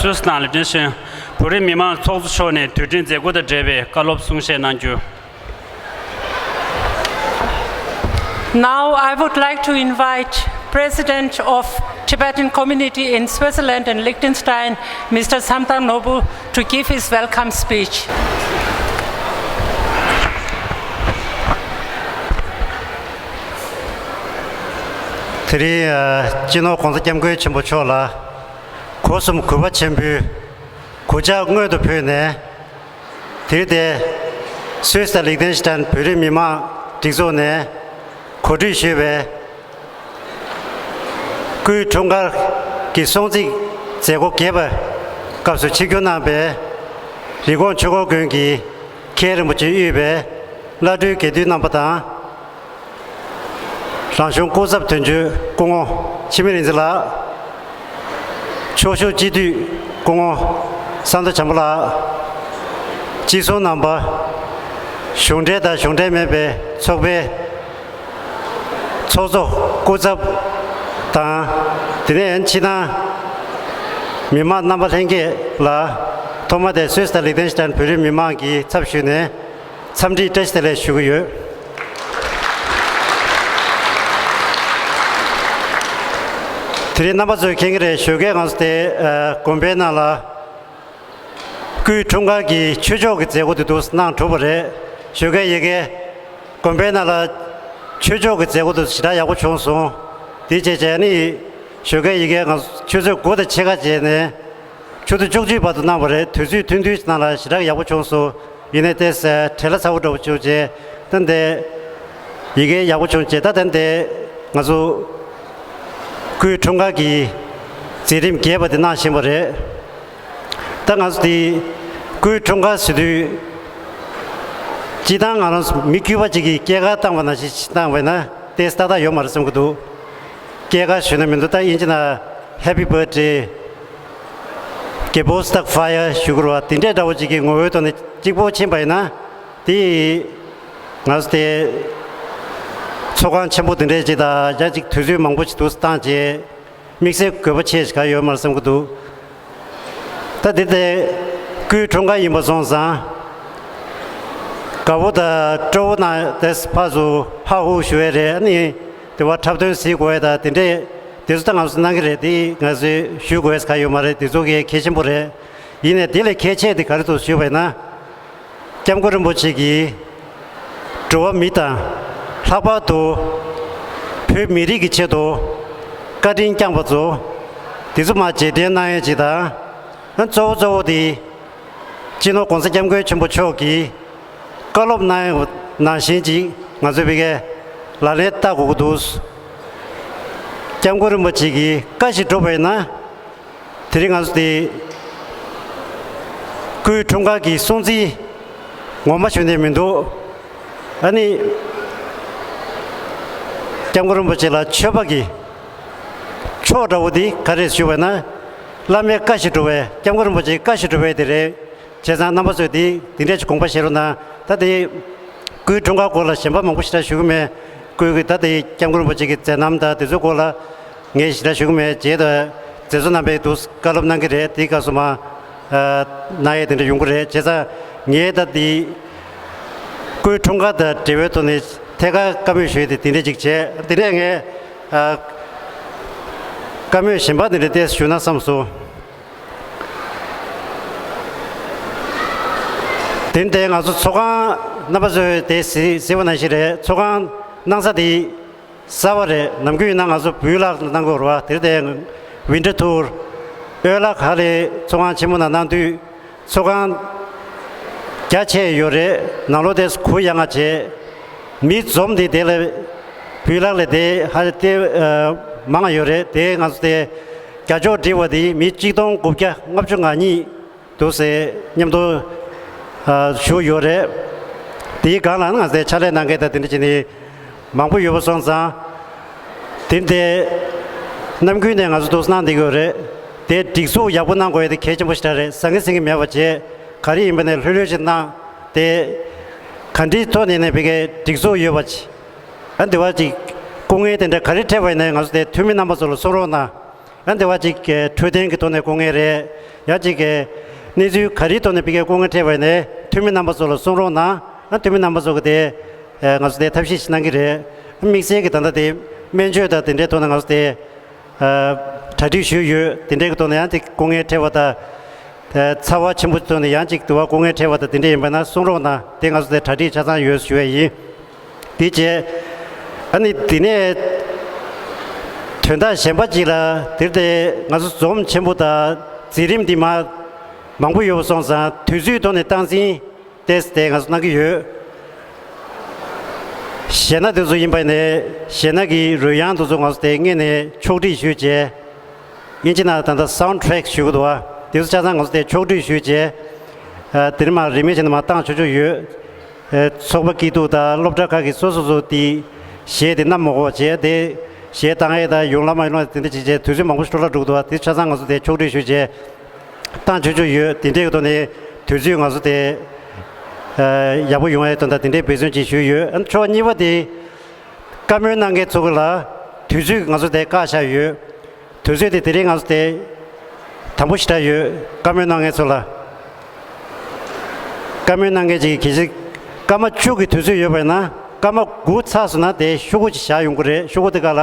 སུད་སི་ནང་ལ་བདེ་ཞིང་བོད་རིགས་མི་མང་ཚོགས་གཙོ་མཆོག་ནས་དུས་དྲན་མཛད་སྒོ་དང་འབྲེལ་བའི་བཀའ་སློབ་གསུང་བཤད་གནང་རྒྱུ། Now I would like to invite President of Tibetan Community in Switzerland and Liechtenstein, Mister Samdang Nobu, to give his welcome speech. དེ་རིང་ཨ་སྤྱི་ནོར་༸གོང་ས་༸སྐྱབས་མགོན་ཆེན་པོ་མཆོག་ལ་སྒོ་གསུམ་གུས་པ་ཆེན་པོས་གུས་ཕྱག་སྔོན་དུ་ཕུལ་ནས། དེར་བརྟེན། སུད་སི་དང་ལིག་ཏེན་ཤི་ཏན་བོད་རིགས་མི་མང་སྒྲིག་འཛུགས་ནས་གོ་སྒྲིག་ཞུས་པའི་སྐུའི་འཁྲུངས་སྐར་གྱི་སྲུང་བརྩི་མཛད་སྒོ་རྒྱས་པའི་སྐབས་སུ་ཆིབས་བསྒྱུར་གནང་པའི་རི་ཀོན་ཆོས་འཁོར་དགོན་གྱི་མཁན་རིན་པོ་ཆེ་དབུས་པའི་བླ་སྤྲུལ་དགེ་འདུན་རྣམ་པ་དང་། རང་གཞུང་སྐུ་ཚབ་དོན་གཅོད་སྐུ་ངོ་འཆི་མེད་རིག་འཛིན་ལགས། ཕྱོགས་བཞུགས་སྤྱི་འཐུས་སྐུ་ངོ་ས་མདོ་བྱམས་པ་ལགས། སྤྱི་ཟུར་རྣམ་པ། གཞུང་འབྲེལ་དང་གཞུང་འབྲེལ་མིན་པའི་ཚོགས་པའི་ཚོགས་གཙོ་སྐུ་ཚབ་དང་། དེ་ནས་ཕྱི་ནང་མི་མང་རྣམ་པ་ལྷན་རྒྱས་ལ་ཐོག་མ་དེ་སུད་སི་དང་ལིག་ཏེན་ཤི་ཏན་བོད་རིགས་མི་མང་གི་ཚབ་ཞུས་ནས། འཚམས་འདྲི་བཀྲ་ཤིས་བདེ་ལེགས་ཞུ་གི་ཡོད། དེ་རིང་རྣམ་པ་ཚོས་མཁྱེན་གྱི་རེད། ཞོགས་ཀས་ང་ཚོ་དེ་ཨ་དགོན་པའི་ནང་ལ་སྐུའི་འཁྲུངས་སྐར་གྱི་ཆོས་ཕྱོགས་ཀྱི་མཛད་སྒོ་དེ་འདུག་གནང་གྲུབ་པ་རེད། ཞོགས་ཀས་ཡ་གིར་དགོན་པའི་ནང་ལ་ཆོས་ཕྱོགས་ཀྱི་མཛད་སྒོ་དེ་ཞེ་དྲག་ཡག་པོ་བྱུང་སོང་། དེ་བྱས་བྱས་ནི་ཞོགས་ཀས་ཡ་གིར་ང་ཚོ་ཆུ་ཚོད་དགུ་དང་ཕྱེད་ཀ་བྱས་ནས། ཆུ་ཚོད་བཅུ་གཅིག་བར་དུ་གནང་བ་རེད། དུས་ཚོད་ཐུང་ཐུང་ཞིག་ནང་ལ་ཞེ་དྲག་ཡག་པོ་བྱུང་སོང་། ཡིན་ནའི་ཏོག་ཙམ་བྲེལ་བ་ཚ་པོ་འདྲ་པོ་བྱུང་རྗེས། ད་འདི་ཡ་གིར་ཡག་པོ་བྱུང་རྗེས། ད་ད་འདི་ང་ཚོ་སྐུའི་འཁྲུངས་སྐར་གྱི་མཛད་རིམ་རྒྱས་པ་དེ་གནང་བཞིན་པ་རེད། ད་ང་ཚོ་འདི་སྐུའི་འཁྲུངས་སྐར་ཟེར་དུས། སྤྱིར་བཏང་ང་རང་ཚོ་མི་དཀྱུས་མ་གཅིག་གིས་སྐྱེས་སྐར་བཏང་བ་ནང་བཞིན་བཏང་བས་ན། ཏོག་ཙམ་ཏག་ཏག་ཡོད་མ་རེད་བསམ་གྱི་འདུག་སྐྱེས་སྐར་ཞུ་ན་མི་འདུག་ད་དབྱིན་ཇི་ནང་Happy Birthday། Get posted fire ཞུ་དགོས་རེད་བ། དེ་འདྲའི་འདྲ་བོ་ཅིག་གི་ངོ་བོའི་ཐོག་ནས་གཅིག་པོ་ཕྱིན་པ་ཡིན་ན། དེ་ང་ཚོ་དེ་ཚོགས་ཁང་ཆེན་པོ་དེ་འདྲའི་ཅིག་དང་ཡང་ཅིག་དུས་ཚོད་མང་པོ་ཞིག་འདུག་སེ་བཏང་བྱས། དམིགས་བསལ་དགོས་པ་ཆེ་ཞིག་ག་ཡོད་མ་རེད་བསམ་གྱི་འདུག་ད་དེ་དེ་སྐུའི་འཁྲུངས་སྐར་ཡིན་པ་སོང་ཙང་། དགའ་བོ་དང་སྤྲོ་བོ་ན་དེ་ཕར་ཚུར་ཧ་ཧུ་ཞུ་ཡས་རེད། ཨ་ནི་དེ་བ་འཁྲབ་སྟོན་གཟིགས་དགོས་ཡས་དང་དེ་འདྲས་དེ་ཚོ་ད་ང་ཚོ་གནང་གི་རེད། དེ་ང་ཚོས་ཞུ་དགོས་ཡས་ག་ཡོད་མ་རེད། དེ་ཚོ་གི་གལ་ཆེན་པོ་རེད། ཡིན་ནའི་དེ་ལས་གལ་ཆེ་དེ་ག་རེ་འདུག་ཞུས་པ་ཡིན་ན། སྐྱབས་མགོན་རིན་པོ་ཆེ་གིས་འགྲོ་བ་མི་དང་། ལྷག་པར་དུ་བོད་མི་རིགས་ཀྱི་ཆེད་དུ་བཀའ་དྲིན་བསྐྱངས་པ་ཚོ་དེ་ཚོ་མར་རྗེས་དྲན་གནང་ཡས་ཅིག་དང་། ཨ་གཙོ་བོ་གཙོ་བོ་དེ་སྤྱི་ནོར་༸གོང་ས་༸སྐྱབས་མགོན་ཆེན་པོ་མཆོག་གིས་བཀའ་སློབ་གནང་ཡས་ནང་བཞིན་ཅིག་ང་ཚོས་ཕ་གིར་ལག་ལེན་བསྟར་དགོས་ཀྱི་འདུག་སྐྱབས་མགོན་རིན་པོ་ཆེ་གི་བཀའ་ཞིག་སྒྲུབ་པ་ཡིན་ན། དེ་རིང་ང་ཚོ་དེ་སྐུའི་འཁྲུངས་སྐར་གྱི་སྲུང་བརྩི་ངོ་མ་ཞུ་ནས་མི་འདུག་ཨ་ནི་སྐྱབས་མགོན་རིན་པོ་ཆེ་ལ་མཆོད་པ་གི་མཆོག་འདྲ་བོ་དེ་ག་རེ་ཞུ་བ་ན། བླ་མའི་བཀའ་བཞིན་སྒྲུབ་པའི་སྐྱབས་མགོན་རིན་པོ་ཆེའི་བཀའ་བཞིན་སྒྲུབ་པའི་དེ་རེད། བྱས་ཙང་རྣམ་པ་ཚོས་དེ་དེ་འདྲས་ཀྱི་དགོངས་པ་བཞེས་རོགས་གནང་། ད་དེ་སྐུའི་འཁྲུངས་སྐར་སྐོར་ལ་གཞན་པ་མང་པོ་ཞེ་དྲག་ཞུ་གི་མེད། སྐུའི་གི་ད་དེ་སྐྱབས་མགོན་རིན་པོ་ཆེ་གི་མཛད་རྣམ་དང་དེ་ཚོའི་སྐོར་ལ་ངས་ཞེ་དྲག་ཞུ་གི་མེད། རྗེས་དུ་མཛད་གཙོ་རྣམ་པས་འདུག་བཀའ་སློབ་གནང་གི་རེད། དེའི་སྐབས་སུ་མ་གནང་ཡས་དེ་འདྲ་ཡོང་གི་རེད། བྱས་ཙང་ངས་ད་དེ་སྐུའི་འཁྲུངས་སྐར་དང་འབྲེལ་བའི་ཐོག་ནས་ཐད་ཀར་བཀའ་མོལ་ཞུ་ཡས་དེ་དེ་འདྲས་ཅིག་བྱས། དེ་ནས་ངས་བཀའ་མོལ་གཞན་པ་དེ་འདྲ་ཏོག་ཙམ་ཞུ་ན་བསམ་སོང་། དེ་ནས་ང་ཚོ་ཚོགས་ཁང་རྣམ་པ་ཚོས་དེ་གཟིགས་གཟིགས་པ་ནང་བཞིན་རེད། ཚོགས་ཁང་གནང་ས་དེ་གསར་པ་རེད། ནམ་རྒྱུན་ཡིན་ན་ང་ཚོ་བུའི་ལག་ལ་གནང་གི་ཡོད་རེད་བ། དེར་བརྟེན་ཝིན་ཊར་ཐུར་ཨོལ་ལགས་ཧ་ལས་ཚོགས་ཁང་ཆེན་མོ་ནང་གནང་དུས་ཚོགས་ཁང་རྒྱ་ཆེ་ཡོད་རེད། ནང་ལོགས་དེ་གུ་ཡངས་པ་བྱས། མི་འཛོམས་དེ་དེ་ལ་བུའི་ལག་ལ་དེ་ཧ་ལས་དེ་མང་ཡོད་རེད། དེ་ང་ཚོ་དེ་རྒྱ་ཕྱོགས་སྒྲིལ་བ་དེ་མི་གཅིག་སྟོང་དགུ་བརྒྱ་ལྔ་བཅུ་ང་གཉིས་འདུག་སེ་མཉམ་དུ་ཨ་བཞུགས་ཡོད་རེད། དེའི་སྒང་ལ་ང་ཚོའི་ཕྱག་ལས་གནང་མཁན་དང་དེ་འདྲ་བྱས་ནས་མང་པོ་ཡོད་པ་སོང་ཙང་། དེ་འདྲའི་ནམ་རྒྱུན་ནས་ང་ཚོ་འདུག་སེ་གནང་བསྡད་ཀྱི་ཡོད་རེད། དེ་སྒྲིག་འཛུགས་ཡག་པོ་གནང་དགོས་ཡ་དེ་གལ་ཆེན་པོ་ཞེ་དྲག་རེད། ཟང་ངེ་ཟིང་ངེ་མེད་པ་བྱས། ག་རེ་ཡིན་པ་ནས་ལྷོད་ལྷོད་ཅིག་གནང་། དེ་ག་འདྲའི་ཐོག་ནས་ནས་ཕ་གིའི་སྒྲིག་འཛུགས་ཡོད་པ་ཅིག་ཨ་འདི་བ་ཅིག་སྐུ་ངལ་དེ་འདྲ་ག་རེ་འཕྲད་པ་ཡིན་ནའི་ང་ཚོ་དེ་འཐུས་མི་རྣམ་པ་ཚོ་ལ་གསུང་རོགས་གནང་། ཨ་འདི་བ་ཅིག་འཕྲོད་བསྟེན་གྱི་ཐོག་ནས་སྐུ་ངལ་རེད། ཡང་ཅིག་གནས་ཚུལ་ག་རེའི་ཐོག་ནས་ཕ་གིའི་སྐུ་ངལ་འཕྲད་པ་ཡིན་ནའི་འཐུས་མི་རྣམ་པ་ཚོ་ལ་གསུང་རོགས་གནང་། ཨ་འཐུས་མི་རྣམ་པ་ཚོ་གི་དེ་ང་ཚོ་དེ་ཐབས་ཤེས་ཤིག་གནང་གི་རེད། དམིགས་བསལ་གྱི་ད་ལྟ་དེ་སྨན་བཅོས་དང་དེ་འདྲའི་ཐོག་ནས་ང་ཚོ་དེ་གྲ་སྒྲིག་ཞུས་ཡོད། དེ་འདྲའི་གི་ཐོག་ནས་ཡང་ཅིག་སྐུ་ངལ་འཕྲད་པ་དང་། ཚ་བ་ཆེན་པོ་ཐོག་ནས་ཡང་ཅིག་དུ་བ་སྐུ་ངལ་འཕྲད་པ་དང་དེ་འདྲ་ཡིན་པ་ན་གསུང་རོགས་གནང་། དེ་ང་ཚོ་དེ་གྲ་སྒྲིག་ཆ་ཚང་ཡོད་ཞུ་བ་ཡིན། དེ་རྗེས་ཨ་ནི་དེ་ནས་དོན་དག་གཞན་པ་ཅིག་ལ་དེར་དེ་ང་ཚོ་འཛོམས་ཆེན་པོ་དང་མཛད་རིམ་འདི་མ་མང་པོ་ཡོད་པ་སོང་ཙང་དུས་ཚོད་ཐོག་ནས་སྟངས་འཛིན་ཏོག་ཙམ་དེ་ང་ཚོ་གནང་གི་ཡོད། གཞས་སྣ་དེ་ཚོ་ཡིན་པ་ནས་གཞས་སྣ་གི་རོལ་དབྱངས་དེ་ཚོ་ང་ཚོ་དེ་སྔོན་ནས་ཕྱོགས་སྒྲིག་ཞུས་རྗེས། དབྱིན་ཇི་ནང་ད་ལྟ་སའུན་ཌི་ཊེག་ཞུ་གི་འདུག་བ། དེ་ཚོ་ཆ་ཚང་ང་ཚོ་དེ་ཕྱོགས་སྒྲིག་ཞུས་རྗེས། ཨ་དེ་རིང་མ་རིན་མེད་བྱས་ནས་མ་བཏང་ཆོག་ཆོག་ཡོད། ཨ་ཚོགས་པ་སྐྱིད་སྡུག་དང་སློབ་གྲྭ་ཁག་གི་སོ་སོ་སོ་དེ་གཞས་དེ་བསྣམས་མ་དགོས་པ་བྱས། དེ་གཞས་བཏང་ཡས་དང་ཡོང་ལ་མ་ཡོང་ལ་དེ་འདྲ་བྱས་རྗེས་དུས་ཚོད་མང་པོ་འཕྲོ་བརླག་འགྲོ་གི་འདུག་བ། དེ་ཆ་ཚང་ང་ཚོ་དེ་ཕྱོགས་སྒྲིག་ཞུས་རྗེས། བཏང་ཆོག་ཆོག་ཡོད། དེ་འདྲའི་ཐོག་ནས་དུས་ཚོད་ང་ཚོ་དེ་ཨ་ཡག་པོ་ཡོང་ཡའི་དོན་དག་དེ་འདྲའི་འབད་བརྩོན་ཅིག་ཞུས་ཡོད། ཨ་ཕྱོགས་གཉིས་པ་དེ་བཀའ་མོལ་གནང་མཁན་ཚོ་གི་ལ་དུས་ཚོད་ང་ཚོ་དེ་བཀག་བཞག་ཡོད། དུས་ཚོད་དེ་དེ་རིང་ང་ཚོ་དེ་དམ་པོ་ཞེ་དྲག་ཡོད། བཀའ་མོལ་གནང་མཁན་ཚོ་ལ་བཀའ་མོལ་གནང་མཁན་ཅིག་གི་གལ་སྲིད་སྐར་མ་བཅུ་གི་དུས་ཚོད་ཡོད་པ་ཡིན་ན་སྐར་མ་དགུ་ཚར་སོང་ན་དེ་ཤོག་གུ་ཅིག་བཞག་ཡོང་གི་རེད། ཤོག་གུ་དེ་ག་ལ་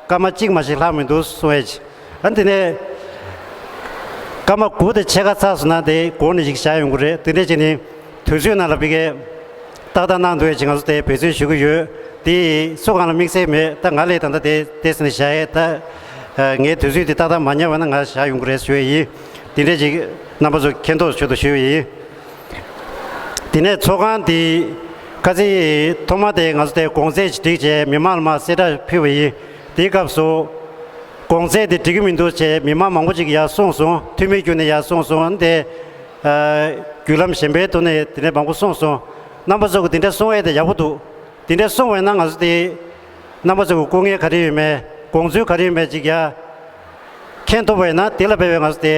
སྐར་མ་གཅིག་མ་ཞིག་ལྷག་མི་འདུག་གསུང་ཡས་ཅིག་ཨ་དེ་ནས་སྐར་མ་དགུ་དང་ཕྱེད་ཀ་ཚར་སོང་ན་དེ་འགོར་ནས་ཞིག་བཞག་ཡོང་གི་རེད། དེ་འདྲ་བྱས་ནས་དུས་ཚོད་ནང་ལ་ཕ་གིའི་ཏག་ཏག་གནང་འདུག་ཅེས་ང་ཚོ་དེ་འབད་བརྩོན་ཞུ་གི་ཡོད། དེ་སུ་གང་ལ་དམིགས་བསལ་མེད། ད་ང་ལས་ད་ལྟ་དེ་བལྟས་ཟིན་ནས་བཞག་ཡས། ད་ངའི་དུས་ཚོད་དེ་ཏག་ཏག་མ་ཉར་བ་ན་ང་བཞག་ཡོང་གི་རེད་ཞུ་ཡས་ཡིན། དེ་འདྲ་ཅིག་རྣམ་པ་ཚོ་མཁྱེན་རྟོགས་ཞུ་དང་ཞུ་ཡས་ཡིན། དེ་ནས་ཚོགས་ཁང་འདི་ཁ་སང་ཐོག་མ་དེ་ང་ཚོ་དེ་གོང་ཚད་ཅིག་བསྒྲིགས་བྱས་མི་མང་ལ་མར་གསལ་བསྒྲགས་ཕུལ་བ་ཡིན། དེའི་སྐབས་སུ་གོང་ཚད་དེ་འགྲིག་གི་མི་འདུག་ཅེས་མི་མང་མང་པོ་ཅིག་གིས་ཡར་གསུངས་སོང་། འཐུས་མི་བརྒྱུད་ནས་ཡར་གསུངས་སོང་། དེ་བརྒྱུད་ལམ་གཞན་པའི་ཐོག་ནས་དེ་འདྲ་མང་པོ་གསུངས་སོང་། རྣམ་པ་ཚོ་གིས་དེ་འདྲ་གསུང་ཡས་དེ་ཡག་པོ་འདུག་དེ་འདྲ་གསུངས་པ་ཡིན་ན་ང་ཚོ་དེ་ རྣམ་པ་ཚོ་གི་སྐུ་ངལ་ག་རེ་ཡོད་མེད། དགོངས་ཚུལ་ག་རེ་ཡོད་མེད་ཅིག་ཡ། མཁྱེན་ཐུབ་པ་ཡིན་ན་དེ་ལ་དཔག་པའི་ང་ཚོ་དེ་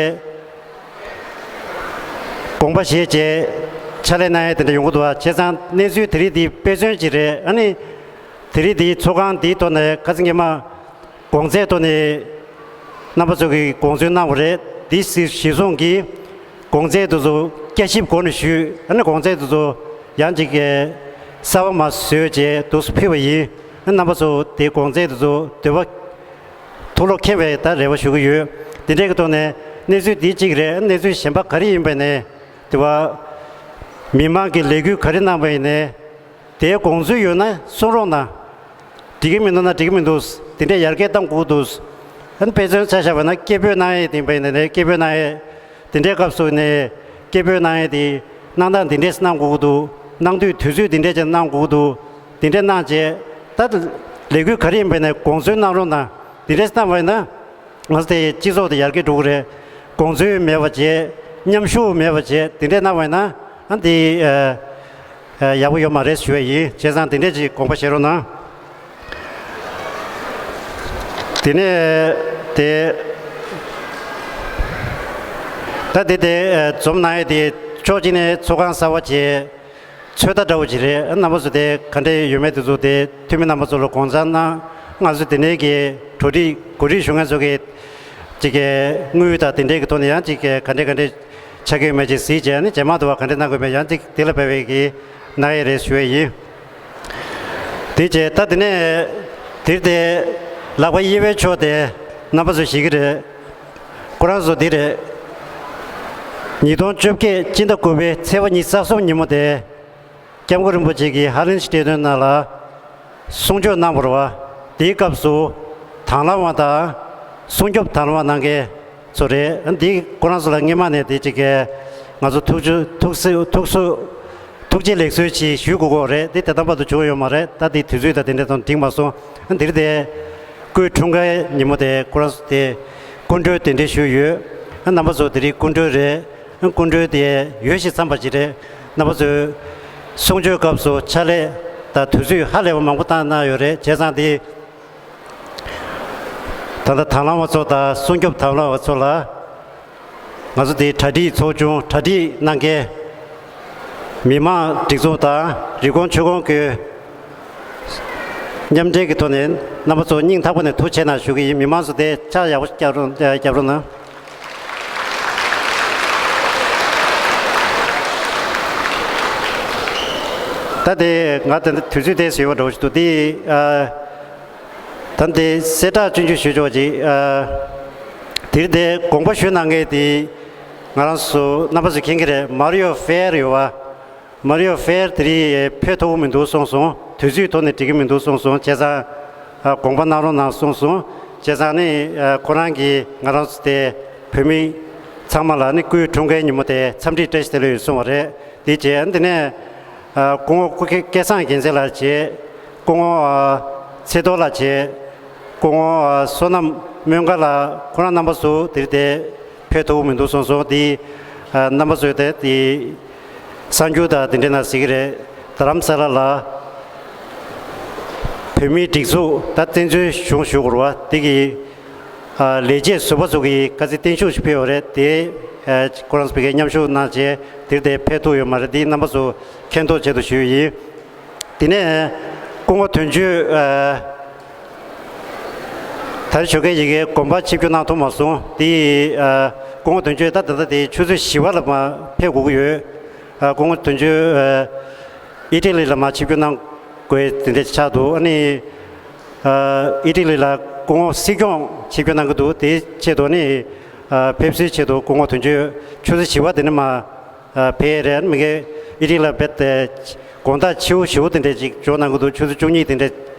དགོངས་པ་བཞེས་བྱས་ཕྱག་ལས་གནང་ཡས་དེ་འདྲ་ཡོང་གི་འདུག་བ། བྱས་ཙང་གནས་ཚུལ་དེ་རིགས་འདི་དཔེ་མཚོན་ཅིག་རེད། ཨ་ནི་དེ་རིགས་འདི་ཚོགས་ཁང་འདིའི་ཐོག་ནས་ཁ་སང་ཉི་མ་དགོང་ཚད་ཐོག་ནས་རྣམ་པ་ཚོ་གིས་དགོངས་ཚུལ་གནང་བ་རེད། འདི་གཞི་བཟུང་གིས་དགོངས་ཚད་དེ་ཚོ་བསྐྱར་ཞིབ་སྒོ་ནས་ཞུས། ཨ་ནི་དགོངས་ཚད་དེ་ཚོ་ཡང་ཅིག་གསར་པ་མ་བཟོས་བྱས་འདུག་སེ་ཕུལ་བ་ཡིན། རྣམ་པ་ཚོ་དེ་དགོངས་ཚད་དེ་ཚོ་འདོད་པ་ཐུགས་བློ་ཁེངས་པའི་ད་རེ་བ་ཞུ་གི་ཡོད། དེ་འདྲའི་གི་ཐོག་ནས་གནས་ཚུལ་འདི་གཅིག་རེད། གནས་ཚུལ་གཞན་པ་ག་རེ་ཡིན་པ་ནས་དེ་བ་མི་མང་གི་ལས་འགུལ་ག་རེ་གནང་པ་ཡིན་ནས་དེའི་དགོངས་ཚུལ་ཡོད་ན་གསུང་རོགས་གནང་། འགྲིག་གི་མི་འདུག་ན་འགྲིག་གི་མི་འདུག་དེ་འདྲས་ཡར་རྒྱས་གཏང་དགོས་འདུག་ཨ་ནི་དཔེ་མཚོན་ཆ་བཞག་པ་ན་སྐད་འབོད་གནང་ཡས་དེ་ཡིན་པ་ཡིན་ནས་སྐད་འབོད་གནང་ཡས། དེ་འདྲའི་སྐབས་སུ་ནས་སྐད་འབོད་གནང་ཡས་དེ་གནང་སྟངས་དེ་འདྲས་གནང་དགོས་ཀྱི་འདུག་གནང་དུས་དུས་ཚོད་དེ་འདྲས་ཀྱང་གནང་དགོས་ཀྱི་འདུག་དེ་འདྲས་གནང་རྗེས་ད་ལས་འགུལ་ག་རེ་ཡིན་པ་ནས་དགོངས་ཚུལ་གནང་རོགས་གནང་། དེ་འདྲས་གནང་བ་ཡིན་ན་ང་ཚོ་དེ་སྤྱི་ཚོགས་དེ་ཡར་རྒྱས་འགྲོ་གི་རེད། དགོངས་ཚུལ་མེད་པ་བྱས་མཉམ་ཞུགས་མེད་པ་བྱས་དེ་འདྲས་གནང་བ་ཡིན་ན་ཨ་འདི་ཨ་ཡག་པོ་ཡོད་མ་རེད་ཞུ་བ་ཡིན། བྱས་ཙང་དེ་འདྲས་ཀྱི་དགོངས་པ་བཞེས་རོགས་གནང་། དེ་ནས་དེ་ད་དེ་དེ་འཛོམས་གནང་ཡས་དེ་ཕྱོགས་གཅིག་ནས་ཚོགས་ཁང་གསར་པ་བྱས་ཚོད་ལྟ་འདྲ་བོ་ཅིག་རེད། རྣམ་པ་ཚོ་དེ་ག་འདྲས་ཡོད་མེད་དེ་ཚོ་དེ་འཐུས་མི་རྣམ་པ་ཚོ་ལ་དགོངས་འཆར་གནང་། ང་ཚོ་དེ་འདྲའི་གི་གྲོས་སྒྲིག་གོ་སྒྲིག་ཞུ་མཁན་ཚོ་གི་ཅིག་གི་དངུལ་དང་དེ་འདྲའི་གི་ཐོག་ནས་ཡང་ཅིག་གི་ག་འདྲས་ག་འདྲས་ཆགས་ཀྱི་ཡོད་མེད་ཅིག་གཟིགས་བྱས་ནས་རྗེས་མ་དུ་བ་ག་འདྲས་གནང་དགོས་མེད་ཡང་ཅིག་དེ་ལ་འབད་བའི་གི་གནང་ཡས་རེད་ཞུ་ཡས་ཡིན། དེ་རྗེས་ད་དེ་ནས་དེར་དེ་ལག་པ་གཡས་པའི་ཕྱོགས་དེ་རྣམ་པ་ཚོ་ཤེས་ཀྱི་རེད། ཁོ་རང་ཚོ་འདི་རེད། ཉིས་སྟོང་བཅོ་བརྒྱད་སྤྱི་ཟླ་དགུ་པའི་ཚེས་པ་ཉི་ཤུ་རྩ་གསུམ་ཉིན་མོ་དེ་སྐྱབས་མགོན་རིན་པོ་ཆེ་གིས་ཧ་ལན་སི་བགྲེས་སྟོན་ནང་ལ་གསུང་ཆོས་གནང་བ་རེད་བ། དེའི་སྐབས་སུ་དང་བླངས་པ་དང་སྲུང་སྐྱོབ་དང་བླངས་པ་གནང་མཁན་ཚོ་རེད། འདི་ཁོ་རང་ཚོ་ལ་སྔས་མ་ནས་དེ་གཅིག་གི་ང་ཚོ་ཐུགས་ཆུ་ཐུགས་སུ་ཐུགས་སུ་ཐུགས་རྗེ་ལེགས་གསོལ་ཅིག་ཞུ་དགོས་ཀྱི་རེད། འདི་ད་ལྟ་བར་དུ་བྱུང་ཡོད་མ་རེད། ད་འདི་དུས་ཚོད་དང་དེ་འདྲ་དང་འགྲིག་མ་སོང་། འདིར་དེ་སྐུའི་འཁྲུངས་སྐར་ཉིན་མོ་དེ་ཁོ་རང་ཚོ་དེ་སྐུ་མགྲོན་གདན་འདྲེན་ཞུས་ཡོད། རྣམ་པ་ཚོ་དེ་རིང་སྐུ་མགྲོན་རེད། སྐུ་མགྲོན་དེ་ཡོད་ཞིག་འཚམས་པ་ཅིག་རེད། རྣམ་པ་ཚོས་གསུང་ཆོས་སྐབས་སུ་ཕྱག་ལས་དང་དུས་ཚོད་ཧ་ལས་པ་མང་པོ་བཏང་གནང་ཡོད་རེད། བྱས་ཙང་དེ། ད་ལྟ་དང་བླངས་པ་ཚོ་དང་སྲུང་སྐྱོབ་དང་བླངས་པ་ཚོ་ལ་ང་ཚོ་དེའི་གྲ་སྒྲིག་ཚོགས་ཆུང་གྲ་སྒྲིག་གནང་མཁན་མི་མང་སྒྲིག་འཛུགས་དང་རིག་གོང་ཆོས་ཁོངས་ཀྱི་མཉམ་འབྲེལ་གྱི་ཐོག་ནས་རྣམ་པ་ཚོ་སྙིང་ཐག་པ་ནས་ཐུགས་རྗེ་ཆེ་གནང་ཞུ་གི་ཡིན། མི་མང་ཚོ་དེ་ཕྱག་ཡག་པོ་རྒྱབ་རོགས་རྒྱབ་རོགས་གནང་། ད་དེ་ང་དེ་འདྲ་དུས་ཚོད་དེ་ཟེར་བ་འདྲ་བོ་ཞིག་འདུག་དེ་ཨ། ད་འདི་གསལ་བསྒྲགས་ཆུང་ཆུང་ཞུ་ཆོག་ཅིག་ཨ། དེར་དེ་དགོངས་པ་ཞུ་གནང་མཁན་དེ་ང་རང་ཚོ་རྣམ་པ་ཚོ་མཁྱེན་གྱི་རེད། མ་རི་ཡོ་ཧྥེར་ཡོད་བ། མ་རི་ཡོ་ཧྥེར་དེ་རིང་ཕེབས་ཐུབ་ཀྱི་མི་འདུག་གསུངས་སོང་། དུས་ཚོད་ཐོག་ནས་འགྲིག་གི་མི་འདུག་གསུངས་སོང་། བྱས་ཙང་ཨ། དགོངས་པ་གནང་རོགས་གནང་གསུངས་སོང་། བྱས་ཙང་ནི་ཨ། ཁོ་རང་གིས་ང་རང་ཚོ་དེ་བོད་མི་ཚང་མ་ལ་ནི་སྐུའི་འཁྲུངས་སྐར་ཉིན་མོ་དེ་འཚམས་འདྲི་བཀྲ་ཤིས་བདེ་ལེགས་ཡོད་གསུངས་པ་རེད། དེ་རྗེས་འདི་ནས་ཨ། སྐུ་ངོ་སྐུ་སྐལ་སྐལ་བཟང་རྒྱལ་མཚན་ལགས་བྱས། སྐུ་ངོ་ཨ། ཚེ་རྡོར་ལགས་བྱས། སྐུ་ངོ་ཨ། བསོད་ནམས་སྨོན་དགའ་ལགས། ཁོ་རང་རྣམ་པ་ཚོ་དེར་དེ་ཕེབས་ཐུབ་མི་འདུག་གསུངས་སོང་། དེ་ཨ། རྣམ་པ་ཚོས་དེ་དེ་གསར་འགྱུར་དང་དེ་འདྲ་ནང་གཟིགས་ཀྱི་རེད། རྡ་རམ་ས་ལ་ལ་བོད་མིའི་སྒྲིག་འཛུགས་ད་བཙན་བྱོལ་གཞུང་ཞུ་དགོས་རེད་བ། དེ་གི་ཨ། ལས་བྱེད་ཟུར་པ་ཚོ་གིས་དཀའ་ཚེགས་བརྟན་བཞུགས་ཤིག་ཕུལ་བ་རེད། དེ་ཨ། ཁོ་རང་ཚོ་ཕ་གིར་མཉམ་ཞུགས་གནང་བྱས་དེར་དེ་ཕེབས་ཐུབ་ཡོད་མ་རེད། དེ་རྣམ་པ་ཚོ་མཁྱེན་རྟོགས་ཆེད་དུ་ཞུས་ཡིན། དེ་ནས་སྐུ་ངོ་དོན་གཅོད་ཨ། ད་རེས་ཞོགས་ཀས་ཡ་གིའི་དགོངས་པ་ཆིབས་བསྒྱུར་གནང་ཐུབ་མ་སོང་། དེ་ཡིས་ཨ། སྐུ་ངོ་དོན་གཅོད་ད་ད་ལྟ་དེ་ཆུ་ཚོད་བཞི་པ་ལ་མ་ཕེབས་དགོས་ཀྱི་ཡོད། ཨ། སྐུ་ངོ་དོན་གཅོད་ཨ། ཨི་ཊ་ལི་ལ་མ་ཆིབས་བསྒྱུར་གནང་དགོས་དེ་འདྲ་ཆགས་འདུག་ཨ་ནི་ཨ། ཨི་ཊ་ལི་ལ་སྐུ་ངོ་སྲིད་སྐྱོང་ཆིབས་བསྒྱུར་གནང་གི་འདུག་དེའི་ཆེད་དུ་ནི་ཨ། ཕེབས་བསུའི་ཆེད་དུ་སྐུ་ངོ་དོན་གཅོད་ཆུ་ཚོད་བཞི་པ་དེ་ནས་མ་ཨ། ཕེབས་རེད། མི་འགའ་ཨི་ཊ་ལི་ལ་རྦད་དེ་དགོང་དག་ཕྱི་པོ་ཞེ་པོ་དེ་འདྲ་ཅིག་འཇོག་གནང་གི་འདུག་ཆུ་ཚོད་བཅུ་གཉིས་དེ་འདྲ་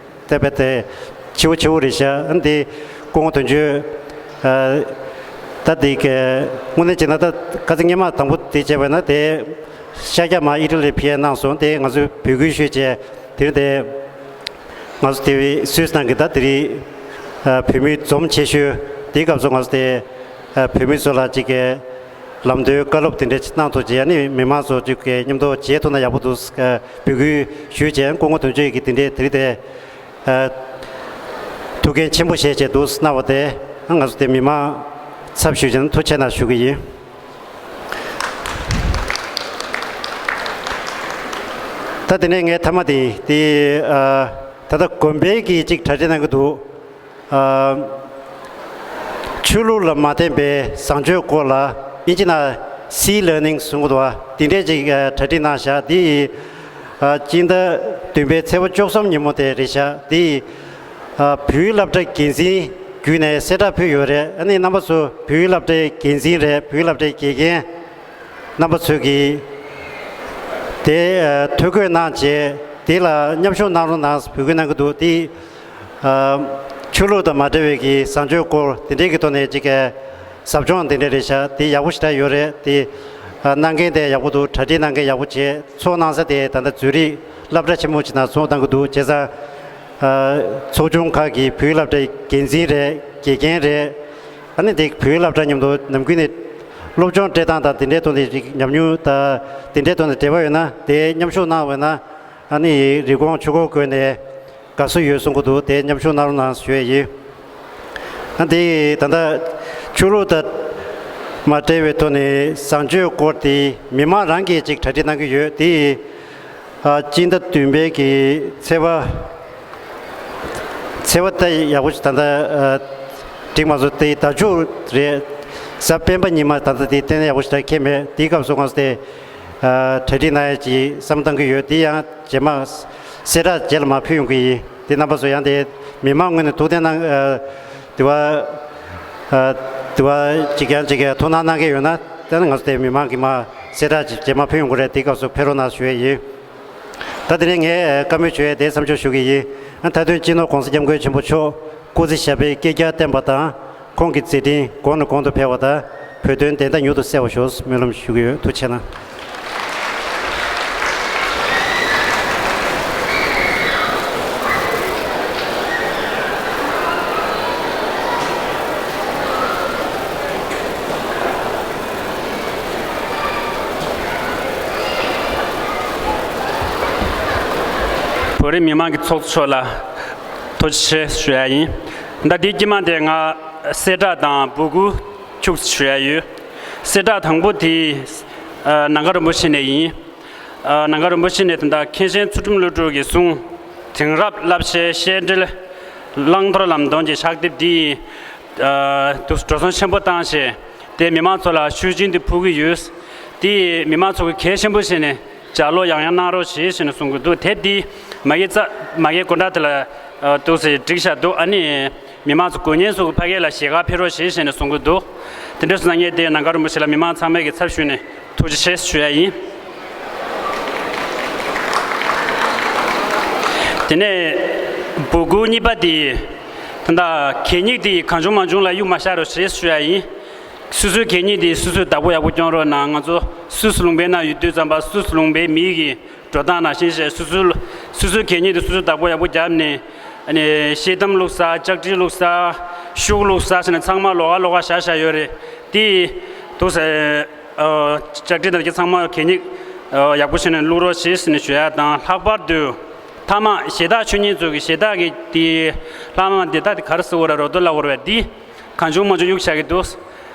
དེ་རྦད་དེ་ཕྱི་པོ་ཕྱི་པོ་རེད་ཤག་ཨ་ནི་དེ་སྐུ་ངོ་དོན་གཅོད་ཨ། ད་དེ་ག་དངོས་གནས་བྱས་ན་ད་ཁ་སང་སྔོན་མ་དང་པོ་དེ་བྱས་པ་ན་དེ་ཤར་རྒྱག་མ་ཨི་ཊ་ལི་ལ་ཕེབས་གནང་སོང་། དེ་ང་ཚོས་འབོད་སྐུལ་ཞུས་བྱས་དེ་རིང་དེ་ང་ཚོ་དེ་བའི་སུད་སི་ནང་གི་ད་དེ་རིང་ཨ། བོད་མི་འཛོམས་ཆེ་ཤོས་དེའི་སྐབས་སུ་ང་ཚོ་དེ་ཨ། བོད་མི་ཚོ་ལ་ཅིག་གི་ལམ་སྟོན་བཀའ་སློབ་དེ་འདྲ་ཅིག་གནང་ཐུབ་བྱས་ཨ་ནི་མི་མང་ཚོ་ཅིག་གི་མཉམ་དུ་མཇལ་ཐུབ་ན་ཡག་པོ་འདུག་ཨ། འབོད་སྐུལ་ཞུས་བྱས་སྐུ་ངོ་དོན་གཅོད་ཀྱིས་དེ་འདྲའི་དེ་རིང་དེ་ཨ། ཐུགས་འགན་ཆེན་པོ་བཞེས་བྱས་འདུག་གནང་བ་དེ་ང་ཚོ་དེ་མི་མང་ཚབ་ཞུས་བྱས་ན་ཐུགས་རྗེ་གནང་ཞུ་གི་ཡིན། ད་དེ་ནས་ངས་མཐའ་མ་དེ་དེ་ཨ་ད་ལྟ་དགོན་པའི་གི་ཅིག་གྲ་སྒྲིག་གནང་གི་འདུག་ཨ་ཆོས་ལུགས་ལ་མ་བརྟེན་པའི་བཟང་སྤྱོད་སྐོར་ལ་ཨིན་ཇི་ནང་སི་ལར་ནིང་གསུང་གི་འདུག་བ། དེ་འདྲས་ཅིག་ཨ་གྲ་སྒྲིག་གནང་བཞག་དེ་ཡི་ཨ་སྤྱི་ཟླ་བདུན་པའི་ཚེས་པ་བཅུ་གསུམ་ཉིན་མོ་དེ་རེད་བཞག་དེ་ཡི་ཨ་བོད་ཡིག་སློབ་གྲྭའི་འགན་འཛིན་བརྒྱུད་ནས་གསལ་བསྒྲགས་ཕུལ་ཡོད་རེད། ཨ་ནི་རྣམ་པ་ཚོ་བོད་ཡིག་སློབ་གྲྭའི་འགན་འཛིན་རེད། བོད་ཡིག་སློབ་གྲྭའི་དགེ་རྒན་རྣམ་པ་ཚོས་ཀྱིས་དེ་ཨ་ཐོ་འགོད་གནང་རྗེས་དེ་ལ་མཉམ་ཞུགས་གནང་རོགས་གནང་འབོད་སྐུལ་གནང་གི་འདུག་དེ་ཨ་ཆོས་ལུགས་དང་མ་འབྲེལ་བའི་གི་བཟང་སྤྱོད་སྐོར་དེ་འདྲའི་གི་ཐོག་ནས་ཅིག་གི་ཟབ་སྦྱོང་དེ་འདྲ་རེད་ཤག་དེ་ཡག་པོ་ཞེ་དྲག་ཡོད་རེད། དེ་ཨ་གནང་མཁན་དེ་ཡག་པོ་འདུག་གྲ་སྒྲིག་གནང་མཁན་ཡག་པོ་བྱས། ཚོགས་གནང་ས་དེ་ད་ལྟ་ཛུ་རིག་སློབ་གྲྭ་ཆེན་མོ་ཅིག་ནང་ཚོགས་གནང་གི་འདུག་བྱས་ཙང་ཨ་ཚོགས་ཆུང་ཁག་གི་བོད་ཡིག་སློབ་གྲྭའི་འགན་འཛིན་རེད། དགེ་རྒན་རེད། ཨ་ནི་དེ་བོད་ཡིག་སློབ་གྲྭ་མཉམ་དུ་ནམ་རྒྱུན་ནས་སློབ་སྦྱོང་སྤྲད་སྟངས་དང་དེ་འདྲའི་ཐོག་ནས་ཅིག་ཉམས་མྱོང་དང་དེ་འདྲའི་ཐོག་ནས་འབྲེལ་བ་ཡོད་ན་དེ་མཉམ་ཞུགས་གནང་བ་ན་ཨ་ནི་རི་ཀོན་ཆུ་འགོ་བཀོད་ནས་དགའ་བསུ་ཡོད་གསུང་གི་འདུག་དེ་མཉམ་ཞུགས་གནང་རོགས་གནང་ཞུ་ཡས་ཡིན། ཨ་དེ་ད་ལྟ་ཆོས་ལུགས་དང་མ་འབྲེལ་བའི་ཐོག་ནས་བཟང་སྤྱོད་སྐོར་དེ་མི་མང་རང་གིས་ཅིག་གྲ་སྒྲིག་གནང་གི་ཡོད་དེ། ཨ་སྤྱི་ཟླ་བདུན་པའི་གི་ཚེས་པ་ཚེས་པ་ད་ཡག་པོ་ཞིག་ད་ལྟ་ཨ་འགྲིག་མ་སོང་། དེ་ཟླ་མཇུག་རེད། གཟའ་སྤེན་པ་ཉི་མ་ད་ལྟ་དེ་གཏན་ནས་ཡག་པོ་ཞིག་ད་ཁེལ་མེད། དེའི་སྐབས་སུ་ང་ཚོ་དེ་ཨ་གྲ་སྒྲིག་གནང་ཡ་ཅིག་བསམ་བཏང་གི་ཡོད། དེ་ཡང་རྗེས་མ་གསལ་བསྒྲགས་རྗེས་ལ་མར་ཕུལ་ཡོང་གི་ཡིན། དེ་རྣམ་པ་ཚོ་ཡང་དེ་མི་མང་ངོས་ནས་ཐུགས་གཏན་གནང་ཨ་དེ་བ་ཨ་དེ་བ་ཅིག་ཀྱང་ཅིག་ཀྱང་ཐུགས་སྣང་གནང་མཁན་ཡོད་ན་ད་ནི་ང་ཚོ་དེ་མི་མང་གིས་མར་གསལ་བསྒྲགས་ཅིག་རྗེས་མ་ཕུལ་ཡོང་གི་རེད། དེའི་སྐབས་སུ་ཕེབས་རོགས་གནང་ཞུ་ཡས་ཡིན། ད་དེ་རིང་ངས་བཀའ་མོལ་ཞུ་ཡས་དེ་མཚམས་འཇོག་ཞུ་གི་ཡིན། ཨ་མཐའ་དོན་སྤྱི་ནོར་༸གོང་ས་༸སྐྱབས་མགོན་ཆེན་པོ་མཆོག་སྐུ་ཚེ་ཞབས་པད་བསྐལ་བརྒྱར་བརྟན་པ་དང་། ཁོང་གི་མཛད་འཕྲིན་གོང་ནས་གོང་དུ་འཕེལ་བ་དང་། བོད་དོན་བདེན་མཐའ་མྱུར་དུ་གསལ་བར་ཤོག་སྨོན་ལམ་ཞུ་གི་ཡོད། ཐུགས་རྗེ་གནང་། བོད་རིགས་མི་མང་གི་ཚོགས་གཙོ་མཆོག་ལ་ཐུགས་རྗེ་ཆེ་ཞུ་ཡ་ཡིན། ད་འདི་དཀྱིལ་མ་དེ་ང་གསལ་བསྒྲགས་དང་འབོད་སྐུལ་ཁྱུག་ཙམ་ཞུ་ཡ་ཡོད། གསལ་བསྒྲགས་དང་པོ་དེ་ཨ་ནང་ག་རིན་པོ་ཆེ་ནས་ཡིན། ཨ་ནང་ག་རིན་པོ་ཆེ་ནས་ད་ལྟ་མཁན་ཆེན་ཚུལ་ཁྲིམས་བློ་གྲོས་ཀྱི་གསུང་། དེང་རབས་བསླབ་བྱའི་བཤད་འགྲེལ། བླང་དོར་ལམ་སྟོན་གྱི་ཕྱག་དེབ་འདི་ཡིས་ཨ་འདུག་འགྲོ་སོང་ཆེན་པོ་བཏང་བྱས། དེ་མི་མང་ཚོ་ལ་ཤུགས་རྐྱེན་དེ་ཕོག་གི་ཡོད། དེ་ཡིས་མི་མང་ཚོ་གིས་གལ་ཆེན་པོ་བྱས་ནས་ལྗགས་ཀློག་ཡང་ཡང་གནང་རོགས་བྱེད་ཞེས་ནས་གསུང་གི་འདུག་དེབ་འདི་མ་གི་རྩ་མ་གི་དགོང་དག་དེ་ལ་ཨ་འདུག་སེ་བསྒྲིགས་བཞག་འདུག་ཨ་ནི་མི་མང་ཚོ་དགོས་མཁན་ཚོ་གིས་ཕ་གི་ལ་ཞལ་ཁ་ཕེབས་རོགས་བྱེད་ཞེས་ནས་གསུང་གི་འདུག་དེ་འདྲ་སོང་ཙང་ངས་དེ་ནང་ག་རིན་པོ་ཆེ་ལ་མི་མང་ཚང་མའི་གི་ཚབ་ཞུས་ནས་ཐུགས་རྗེ་ཆེ་ཞུ་ཡ་ཡིན། དེ་ནས་འབོད་སྐུལ་གཉིས་པ་དེ་ད་ལྟ་གད་སྙིགས་དེ་གང་བྱུང་མང་བྱུང་ལ་གཡུག་མ་བཞག་རོགས་ཞེས་ཞུ་ཡ་ཡིན། སོ་སོའི་གད་སྙིགས་དེ་སོ་སོས་བདག་པོ་ཡག་པོ་སྐྱོང་རོགས་གནང་། ང་ཚོ་སུད་སི་ལུང་པའི་ནང་ཡོད་དུས་ཙམ་པ་སུད་སི་ལུང་པའི་མི་གི་འགྲོ་སྟངས་ནང་བཞིན་བྱས་སོ་སོའི་སོ་སོའི་གད་སྙིགས་དེ་སོ་སོས་བདག་པོ་ཡག་པོ་བརྒྱབ་ནས་ཨ་ནི་ཤེལ་དམ་བླུགས་ས། ལྕགས་ཀྲིན་བླུགས་ས། ཤུགས་བླུགས་ས་ཟེར་ནས་ཚང་མ་ལོགས་ཀ་ལོགས་ཀ་བཞག་བཞག་ཡོད་རེད། དེ་འདུག་སེ། ཨ་ལྕགས་ཀྲིན་དང་ཚང་མ་གད་སྙིགས་ཨ་ཡག་པོ་བྱས་ནས་བླུག་རོགས་བྱེད་ཟེར་ནས་ཞུ་ཡ་དང་། ལྷག་པར་དུ་ཐ་མག་ཞེ་དྲག་མཆོད་མཁན་ཚོ་གི་ཞེ་དྲག་གི་དེ་ལྷག་མ་དེ་དག་དེ་ག་རེ་ཟེར་དགོས་རེད། རོ་ཏོ་ལབ་དགོས་རེད་པས། འདི་གང་བྱུང་མང་བྱུང་གཡུག་བཞག་གི་འདུག་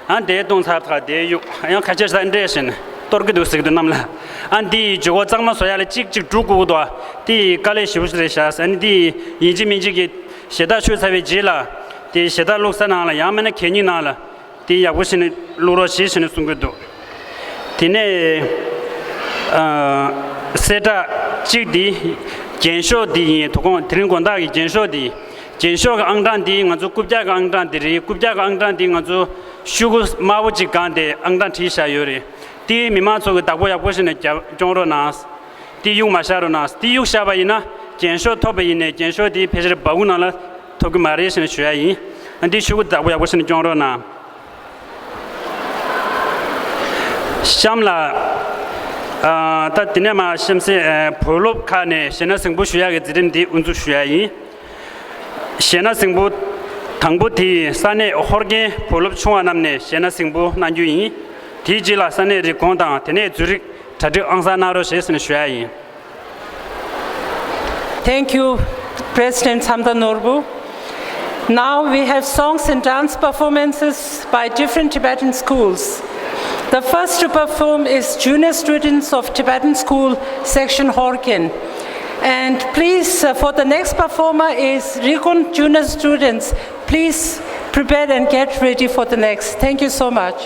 ཨ་དེ་གཏོང་ཚར་ཐག་དེ་གཡུག་ཡང་ཁ་ཆེ་ས་འདྲེས་བྱས་ནས་གཏོར་གི་འདུག་ཟེར་གི་འདུག་གནམ་ལ། ཨ་འདི་ཇུས་འགོད་གཙང་མ་བཟོ་ཡ་ལ་གཅིག་གཅིག་འབྲུ་དགོས་ཀྱི་འདུག་དེ་དཀའ་ལས་ཞེ་པོ་ཞིག་རེད་ཤག་ཨ་ནི་དེ་ཡིན་གཅིག་མིན་གཅིག་གི་ཞེ་དྲག་མཆོད་ཚར་བའི་རྗེས་ལ་དེ་ཞེ་དྲག་བླུགས་ས་ནང་ལ་ཡང་མིན་ན་གད་སྙིགས་ནང་ལ། དེ་ཡག་པོ་བྱས་ནས་བླུག་རོགས་བྱེད་ཟེར་ནས་གསུང་གི་འདུག་དེ་ནས་ཨ་གསལ་བསྒྲགས་གཅིག་དེ་རྒྱན་ཤོག་དེ་ཡིན། དོ་དགོང་དེ་རིང་དགོང་དག་གི་རྒྱན་ཤོག་དེ། རྒྱན་ཤོག་གི་ཨང་གྲངས་དེ་ང་ཚོ་རྐུབ་བཀྱག་གི་ཨང་གྲངས་དེ་རེད། རྐུབ་བཀྱག་གི་ཨང་གྲངས་དེ་ང་ཚོ་ཤོག་གུ་དམར་པོ་གཅིག་བཀང་སྟེ་ཨང་གྲངས་བྲིས་བཞག་ཡོད་རེད། དེ་མི་མང་ཚོ་གིས་བདག་པོ་ཡག་པོ་བྱས་ནས་རྒྱབ་སྐྱོང་རོགས་གནང་། དེ་གཡུག་མ་བཞག་རོགས་གནང་། དེ་གཡུག་བཞག་པ་ཡིན་ན་རྒྱན་ཤོག་ཐོབ་པ་ཡིན་ནའི་རྒྱན་ཤོག་དེ་ཕལ་ཆེར་སྦ་ཁུག་ནང་ལ་ཐོབ་ཀྱི་མ་རེད་ཟེར་ནས་ཞུ་ཡ་ཡིན། ཨ་འདི་ཤོག་གུ་བདག་པོ་ཡག་པོ་བྱས་ནས་སྐྱོང་རོགས་གནང་། གཤམ་ལ་ཨ་ད་དེ་ནས་མར་གཤམ་གསལ་ཨ་བུ་སློབ་ཁག་ནས་གཞས་སྣ་ཟིང་པོ་ཞུ་ཡག་གི་འཛིན་རིམ་འདི་དབུ་འཛུགས་ཞུ་ཡ་ཡིན། གཞས་སྣ་ཟིང་པོ་དང་པོ་དེ་ས་གནས་ཧོར་རྒན་བུ་སློབ་ཆུང་བ་རྣམས་ནས་གཞས་སྣ་ཟིང་པོ་གནང་རྒྱུ་ཡིན། དེའི་རྗེས་ལ་ས་གནས་རི་ཀོན་དང་དེ་ནས་ཛུ་རིག་གྲ་སྒྲིག་ཨང་གསར་གནང་རོགས་ཞེས་ཟེར་ནས་ཞུ་ཡ་ཡིན། Thank you, President Samdar Norbu. Now we have songs and dance performances by different Tibetan schools. The first to perform is junior students of Tibetan school section Horgen. And please, uh, for the next performer is Rigun junior students. Please prepare and get ready for the next. Thank you so much.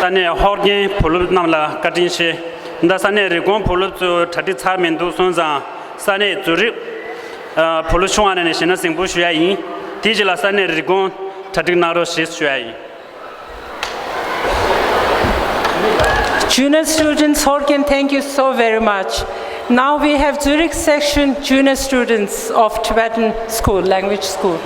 ས་གནས་ཧོར་རྒན་བུ་སློབ་རྣམས་ལ་བཀའ་དྲིན་ཆེ། ད་ས་གནས་རི་ཀོན་བུ་སློབ་ཚོས་གྲ་སྒྲིག་ཚར་མི་འདུག་སོང་ཙང་ས་གནས་ཛུ་རིག་ཨ་བུ་སློབ་ཆུང་བ་ནས་ནས་བྱས་ན་གཟིགས་འབུལ་ཞུ་ཡ་ཡིན། དེའི་རྗེས་ལ་ས་གནས་རི་ཀོན་གྲ་སྒྲིག་གནང་རོགས་ཞེས་ཞུ་ཡ་ཡིན། Junior students, Horgen, thank you so very much. Now we have Zurich section junior students of Tibetan school, language school.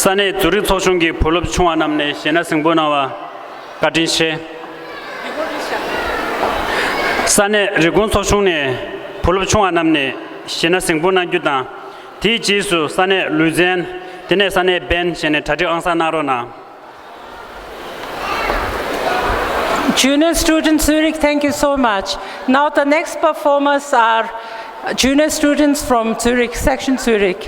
ས་གནས་ཛུ་རིག་ཚོགས་ཆུང་གི་བུ་སློབ་ཆུང་བ་རྣམས་ནས་གཞས་སྣ་གཟིགས་འབུལ་གནང་བར་བཀའ་དྲིན་ཆེ། ས་གནས་རི་ཀོན་ཚོགས་ཆུང་ནས་བུ་སློབ་ཆུང་བ་རྣམས་ནས་གཞས་སྣ་གཟིགས་འབུལ་གནང་རྒྱུ་དང་། དེའི་རྗེས་སུ་ས་གནས་ལུའུ་ཙན། དེ་ནས་ས་གནས་བན་བྱས་ནས་གྲ་སྒྲིག་ཨང་གསར་གནང་རོགས་གནང་། Junior students Zurich, thank you so much. Now the next performers are junior students from Zurich, section Zurich.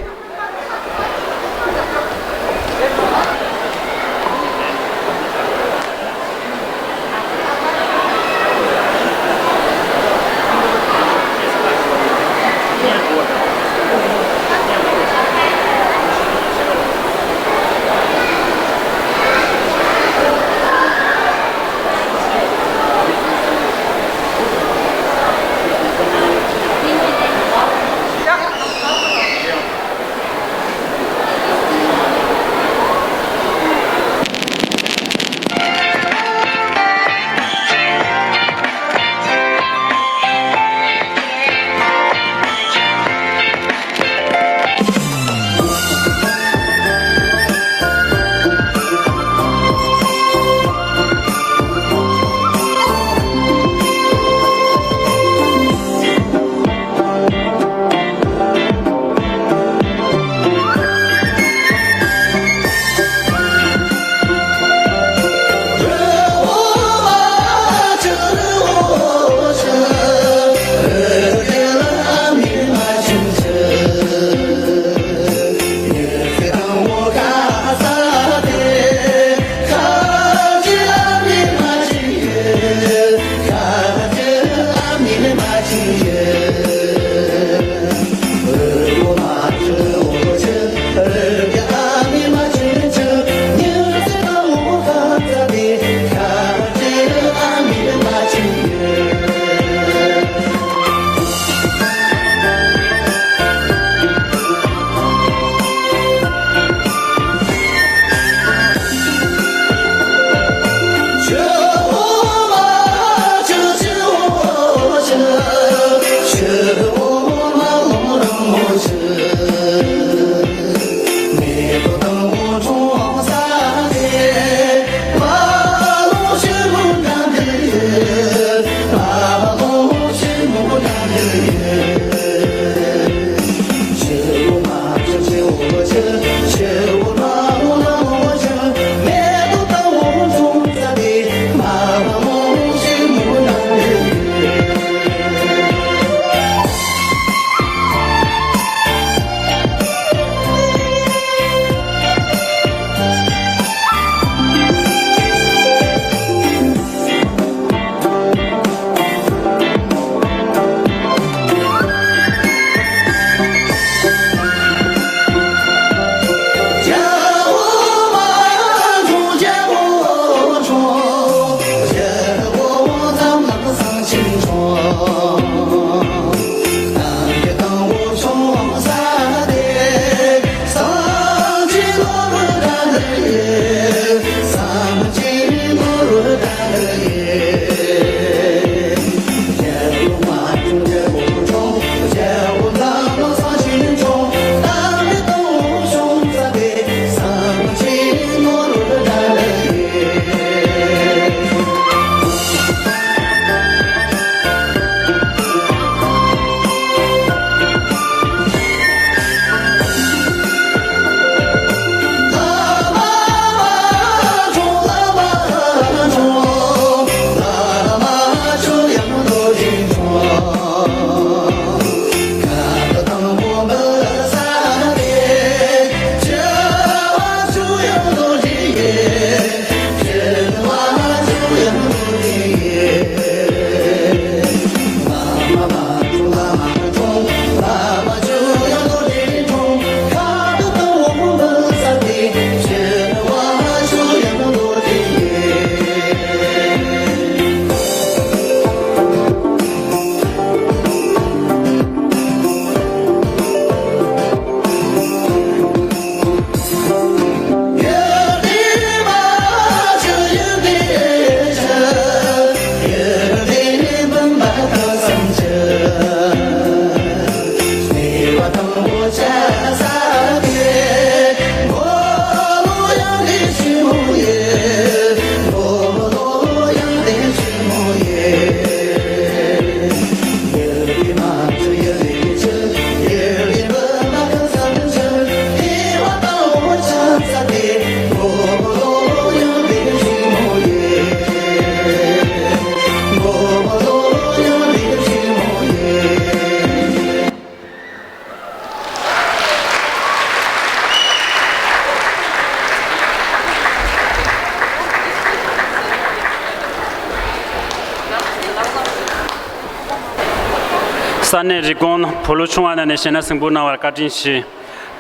ས་གནས་རི་ཀོན་བུ་ལུ་ཆུང་བ་ནང་ནས་གཞས་སྣ་གཟིགས་འབུལ་གནང་བར་བཀའ་དྲིན་ཆེ།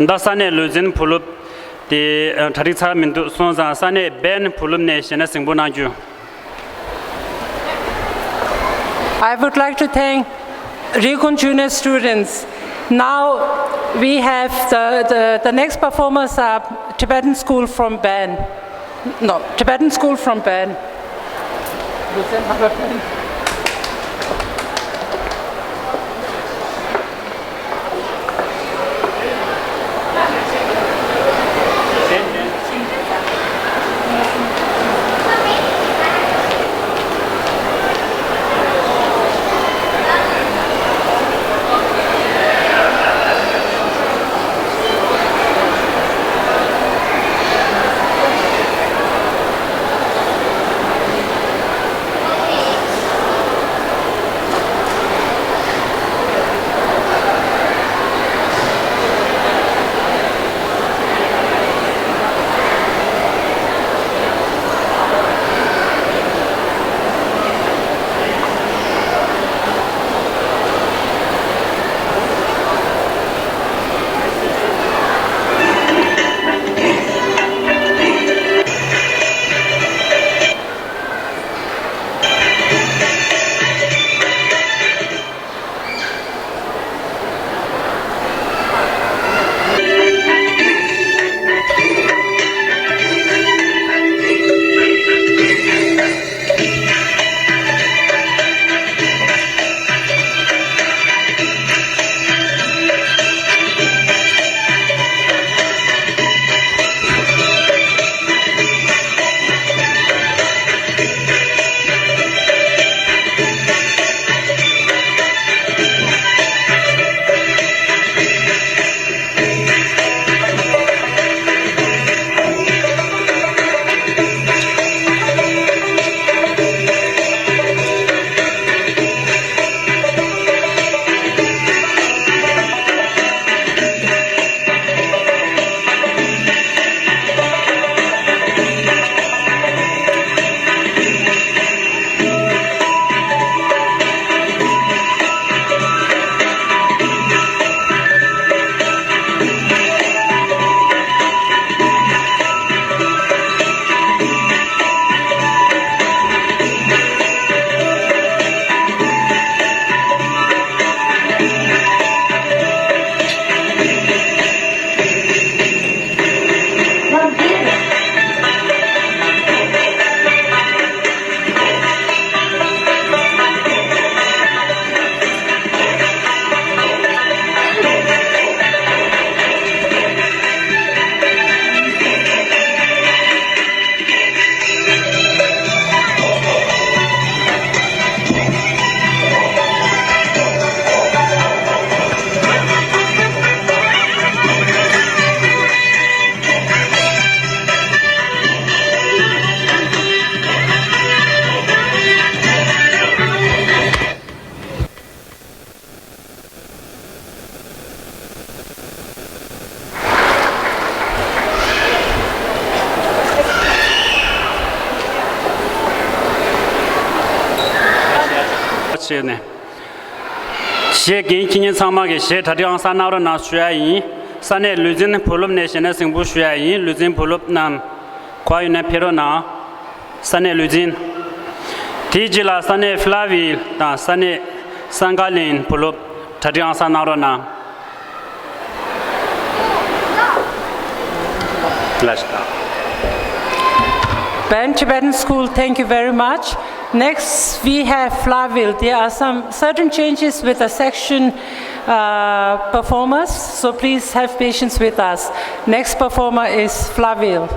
ད་ས་གནས་ལུས་འཛིན་བུ་ལུབ་དེ་གྲ་སྒྲིག་ཚར་མི་འདུག་སོང་ཙང་ས་གནས་བན་བུ་ལུབ་ནས་གཞས་སྣ་གཟིགས་འབུལ་གནང་རྒྱུ། I would like to thank Rikun Junior students. Now we have the, the, the next performers are Tibetan School from Bern. No, Tibetan School from Bern. བྱས་ནས། གཞས་འགན་འཁྱེར་མཁན་ཚང་མ་གིས་གཞས་གྲ་སྒྲིག་ཨང་གསར་གནང་རོགས་གནང་ཞུ་ཡ་ཡིན། ས་གནས་ལུས་འཛིན་བུ་སློབ་ནས་གཞས་སྣ་གཟིགས་འབུལ་ཞུ་ཡ་ཡིན། ལུས་འཛིན་བུ་སློབ་རྣམས་ག་པར་ཡོད་ན་ཕེབས་རོགས་གནང་། ས་གནས་ལུས་འཛིན། དེའི་རྗེས་ལ་ས་གནས་ཕི་ལ་ཝིལ་དང་ས་གནས་སན་ཀ་ལིན་བུ་སློབ་གྲ་སྒྲིག་ཨང་གསར་གནང་རོགས་གནང་། Bern Tibetan School, thank you very much. Next, we have Flaville. There are some certain changes with the section uh, performers, so please have patience with us. Next performer is Flaville.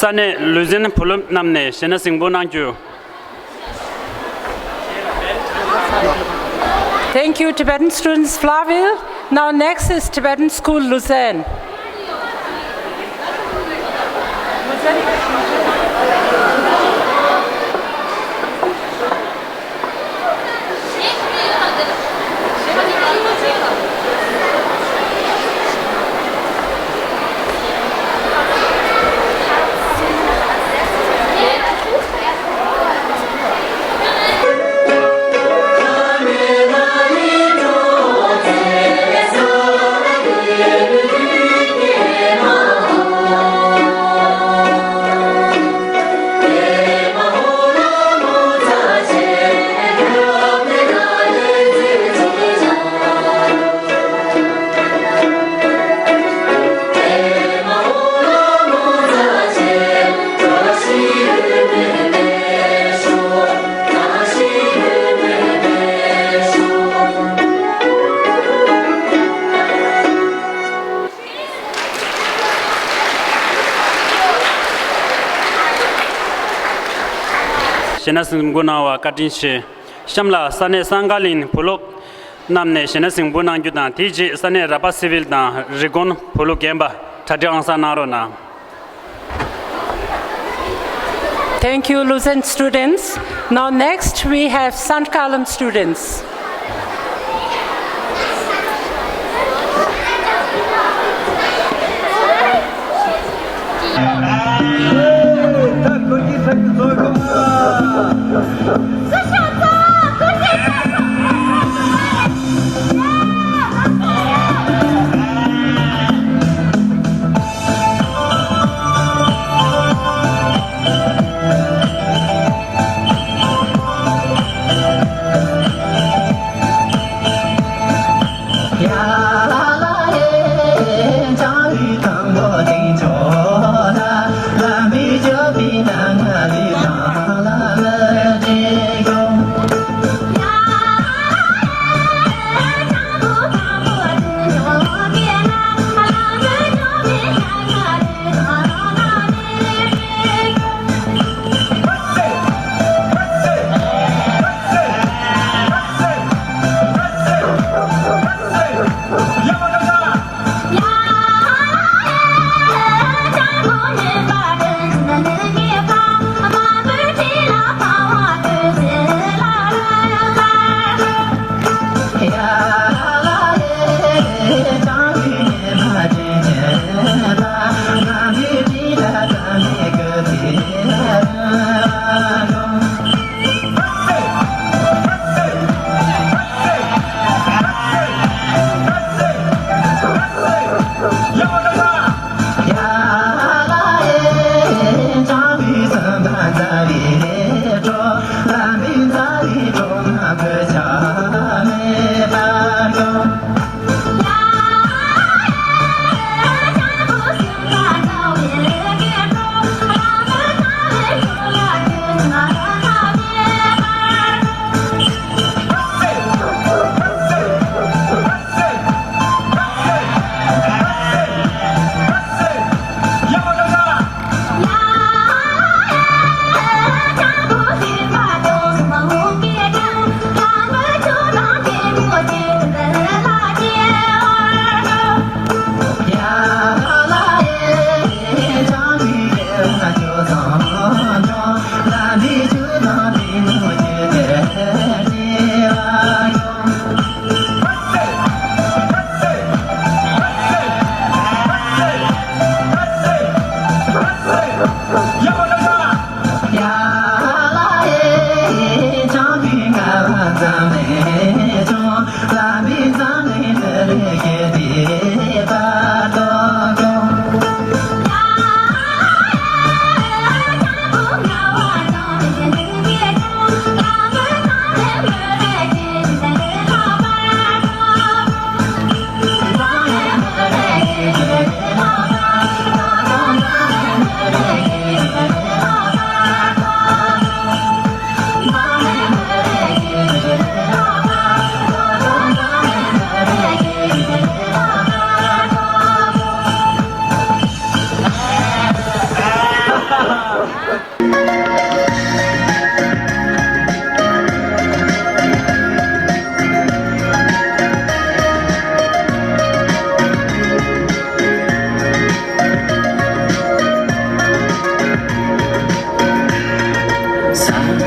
ས་གནས་ལུ་ཟན་བུ་སློབ་རྣམས་ནས་གཞས་སྣ་གཟིགས་འབུལ་གནང་རྒྱུ། Thank you, Tibetan students, Flaville. Now, next is Tibetan School Lausanne. གཞས་སྣ་གཟིགས་འབུལ་གནང་བར་བཀའ་དྲིན་ཆེ། གཤམ་ལ་ས་གནས་སང་ག་ལིན་བུ་སློབ་རྣམས་ནས་གཞས་སྣ་གཟིགས་འབུལ་གནང་རྒྱུ་དང་། དེའི་རྗེས་ས་གནས་ར་པ་སི་ཝིལ་དང་རི་ཀོན་བུ་སློབ་རྒན་པ་གྲ་སྒྲིག་ཨང་གསར་གནང་རོགས་གནང་། Thank you, Lausanne students. Now next we have Saint Gallen students.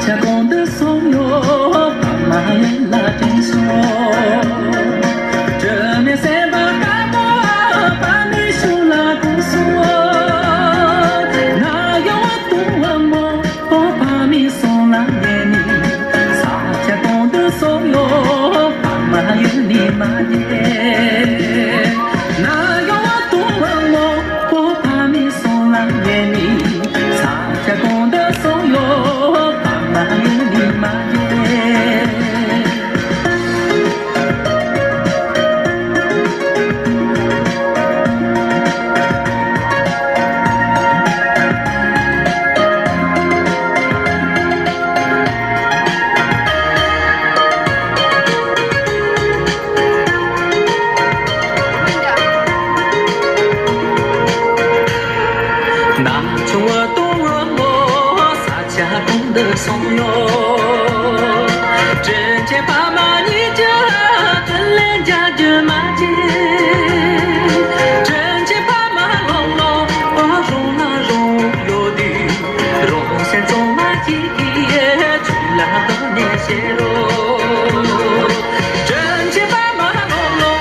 ཆ་གོང་དུ་སོང་ཡོད། པདྨ་གཡོན་ལ་དྲན་སོང་། སྒྲོན་མེ་སེམས་དཔའ་དཀར་པོ། པདྨའི་ཞོལ་ལ་གུག་སོང་། ན་ཡོད་དུང་བ་མོ། ཨོ་པདྨའི་གསུང་ལ་ཉན་ནས། ས་ཆ་གོང་དུ་སོང་ཡོད། པདྨ་གཡོན་ནས་མ་བརྗེད། ན་ཡོད་དུང་བ་མོ། ཨོ་པདྨའི་གསུང་ལ་ཉན་ནས། ས་ཆ་གོང་དུ་སོང་ཡོད། པདྨ་གཡོན་ནས་མ་བརྗེད། ན་ཆུང་བ་དུང་བ་མོ། ས་ཆ་གོང་དུ་སོང་ཡོད། དྲིན་ཆེན་པདྨ་ཉིད་ཀྱི་དྲིན་ལན་འཇལ་རྒྱུ་མ་བརྗེད། དྲིན་ཆེན་པདྨ་ལོ་ལོ། ཨོ་རོང་ལ་རོང་ཡོད་དུས། རོང་སེམས་གཙང་མ་ཞིག་གིས་ཆུ་ལ་བཏང་ནས་བཤད་རོགས། དྲིན་ཆེན་པདྨ་ལོ་ལོ།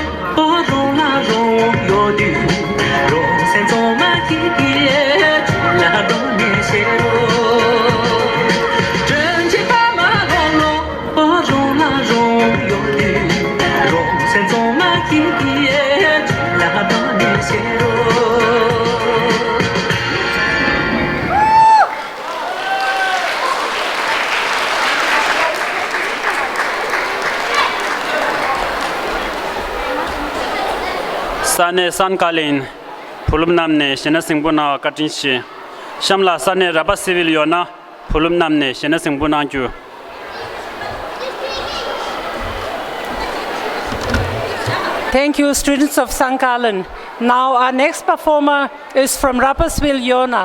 ཨོ་རོང་ལ་རོང་ཡོད་དུས། རོང་སེམས་གཙང་མ་ཞིག་གིས་ཆུ་ལ་བཏང་ནས་བཤད་རོགས། དྲིན་ཆེན་པདྨ་ལོ་ལོ། ཨོ་རོང་ལ་རོང་ཡོད་དུས། རོང་སེམས་གཙང་མ་ཞིག་གིས་ཆུ་ལ་བཏང་ནས་བཤད་རོགས། ས་གནས་སན་ཀ་ལིན། བུ་སློབ་རྣམས་ནས་གཞས་སྣ་ཟིང་པོ་གནང་བ་བཀའ་དྲིན་ཆེ། གཤམ་ལ་ས་གནས་ར་པ་སི་ཝིལ་ཡོད་ན། བུ་སློབ་རྣམས་ནས་གཞས་སྣ་ཟིང་པོ་གནང་རྒྱུ། Thank you, students of Sangkalan. Now our next performer is from Rapperswil, Yona.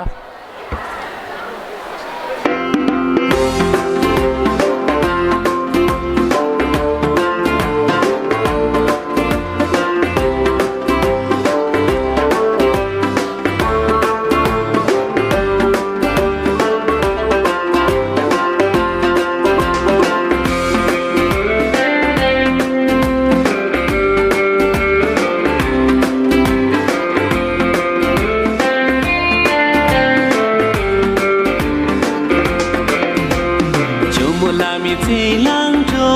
ཇོ་མོ་ལྷ་མོའི་ཚེ་ལ་འགྲོ།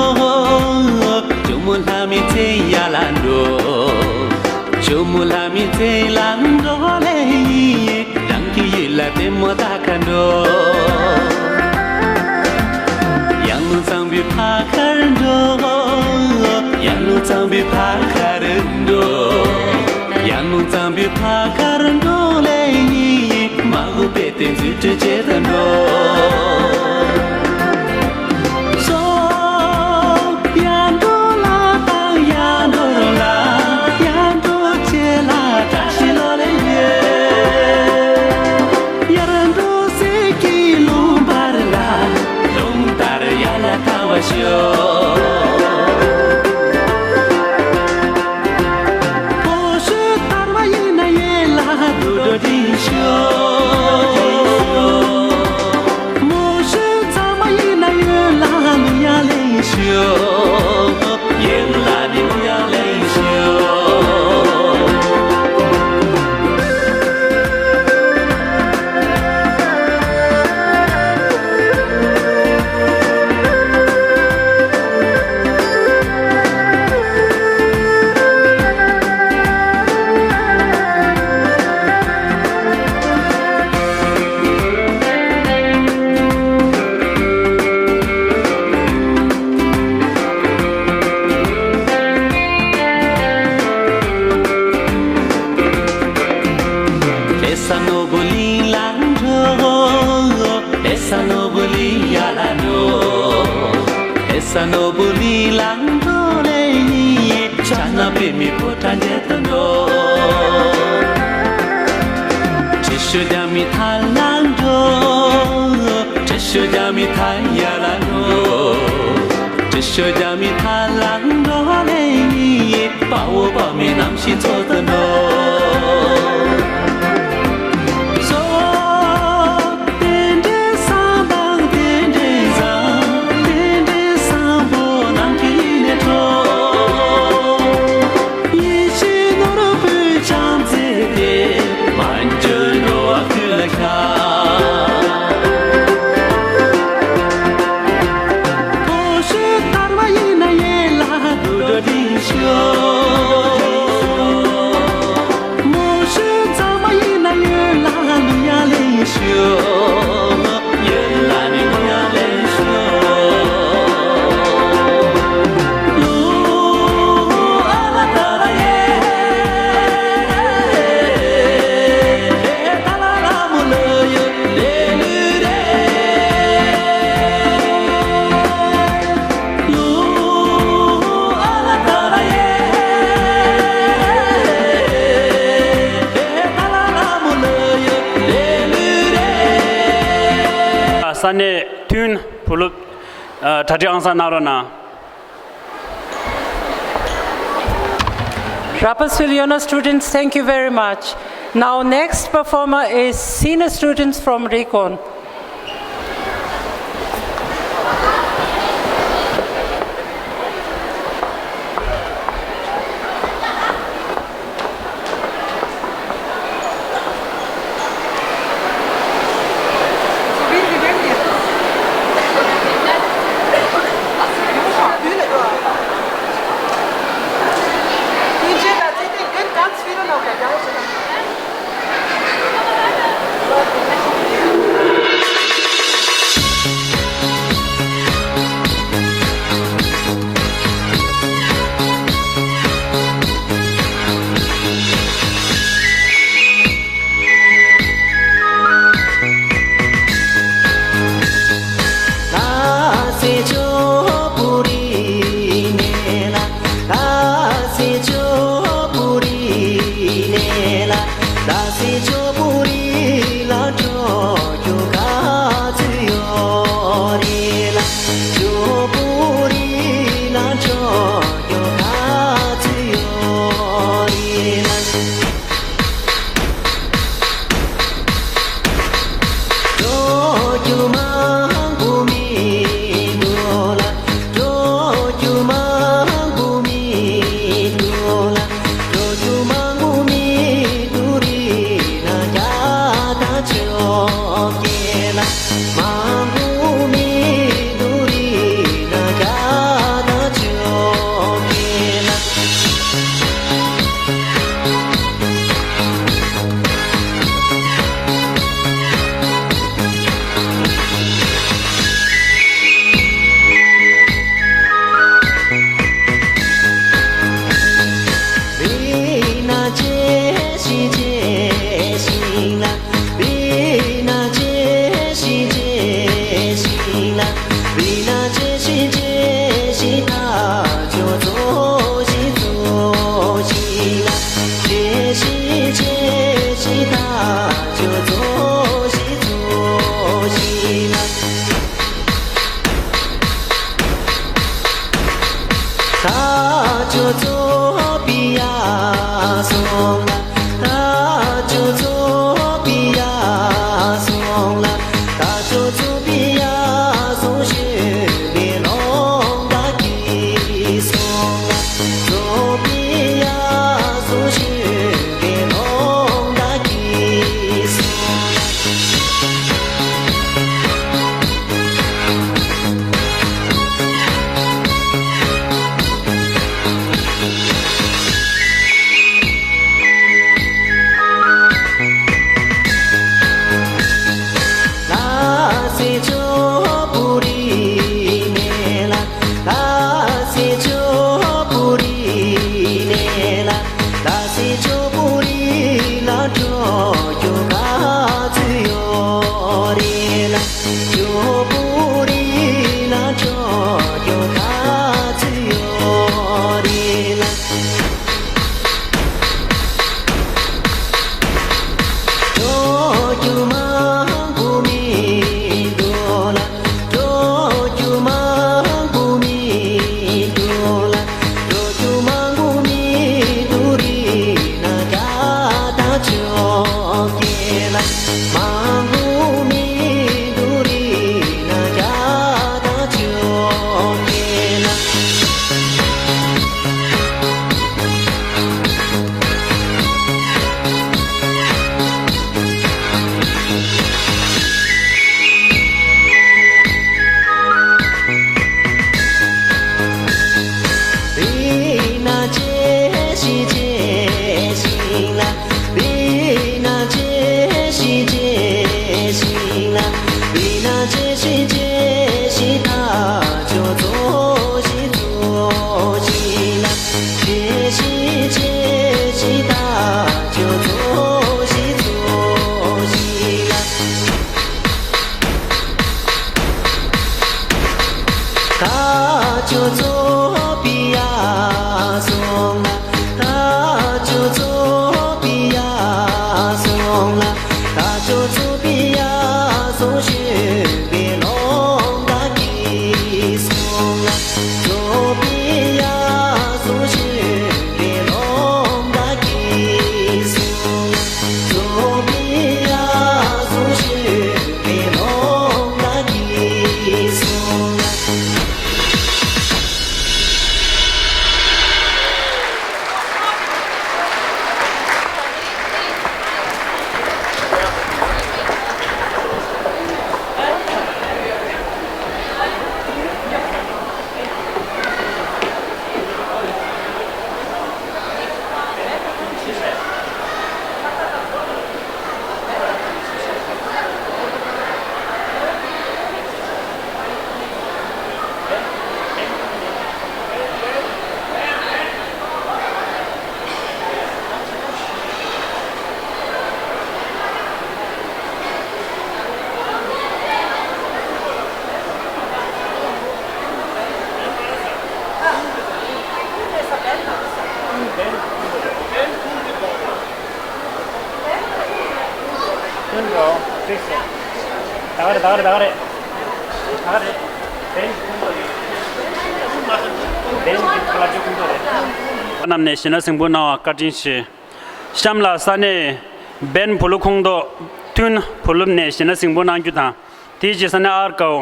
ཇོ་མོ་ལྷ་མོའི་ཚེ་ཡར་ལ་འགྲོ། ཇོ་མོ་ལྷ་མོའི་ཚེ་ལ་འགྲོ་ལེ། རང་གི་ཡུལ་ལ་ལྟད་མོ་ལྟ་ག་འགྲོ། ཡང་ལུང་གཙང་པོའི་ཕ་ཁར་འགྲོ། ཡང་ལུང་གཙང་པོའི་ཕ་ཁར་འགྲོ། ཡང་ལུང་གཙང་པོའི་ཕ་ཁར་འགྲོ་ལེ། མ་འོངས་པའི་དེ་འཛུལ་ཁྲིད་བྱེད་དུ་འགྲོ། སོ། ཡར་འགྲོ་ལ་དང་ཡར་འགྲོ་ལ། ཡར་འགྲོ་བྱེད་ལ་བཀྲ་ཤིས་ལོ་ལེ་ཡོད། ཡར་འགྲོ་ཟེར་གྱི་ལུང་བར་ལ། ལུང་ལྟར་ཡར་ལ་ཐར་བར་ཤོག། ཕོ་ཤུ་དར་བ་ཡིན་ན་ཡེ་ལ་དུ་འགྲོ་དྲིན་ཤོག། མོ་ཤུ་ཚང་མ་ཡིན་ན་ཡོད་ལ་ལུ་ཡ་ལེན་ཤོག། ཡེ་ལ་ནི་ལུ་ཡ་ལེན་ཤོག། ཨེ་ས་ནོར་བུ་གླིང་ལ་འགྲོ། ཨེ་ས་ནོར་བུ་གླིང་ཡར་ལ་འགྲོ། ཨེ་ས་ནོར་བུ་གླིང་ལ་འགྲོ་ལེ། ཕྱག་ན་པདྨའི་ཕོ་བྲང་རྒྱལ་དུ་འགྲོ། ཁྲི་ཤོད་རྒྱ་མའི་ཐང་ལ་འགྲོ། ཁྲི་ཤོད་རྒྱ་མའི་ཐང་ཡར་ལ་འགྲོ། ཁྲི་ཤོད་རྒྱ་མའི་ཐང་ལ་འགྲོ་ལེ། དཔའ་བོ་དཔའ་མོའི་རྣམ་ཤེས་འཚོལ་དུ་འགྲོ། སོ། རྟེན་འབྲེལ་བཟང་དང་རྟེན་འབྲེལ་ ད་ནས་ཐུན་བུ་སློབ་གྲ་སྒྲིག་ཨང་གསར་གནང་རོགས་གནང་། Rapperswil Yona students, thank you very much. Now, next performer is senior students from Rekon. རྣམས་ནས་གཞས་སྣ་གཟིགས་འབུལ་གནང་བར་བཀའ་དྲིན་ཆེ། གཤམ་ལ་ས་གནས་བན་བུ་ལུ་ཁོངས་གཏོགས་ཐུན་བུ་ལུབ་ནས་གཞས་སྣ་གཟིགས་འབུལ་གནང་རྒྱུ་དང་། དེའི་རྗེས་ས་གནས་ཨར་ཀའོ་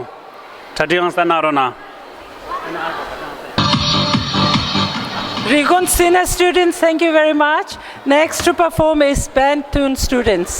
གྲ་སྒྲིག་ཨང་གསར་གནང་རོགས་གནང་། Rigon Senior students, thank you very much. Next to perform is Band Tune students.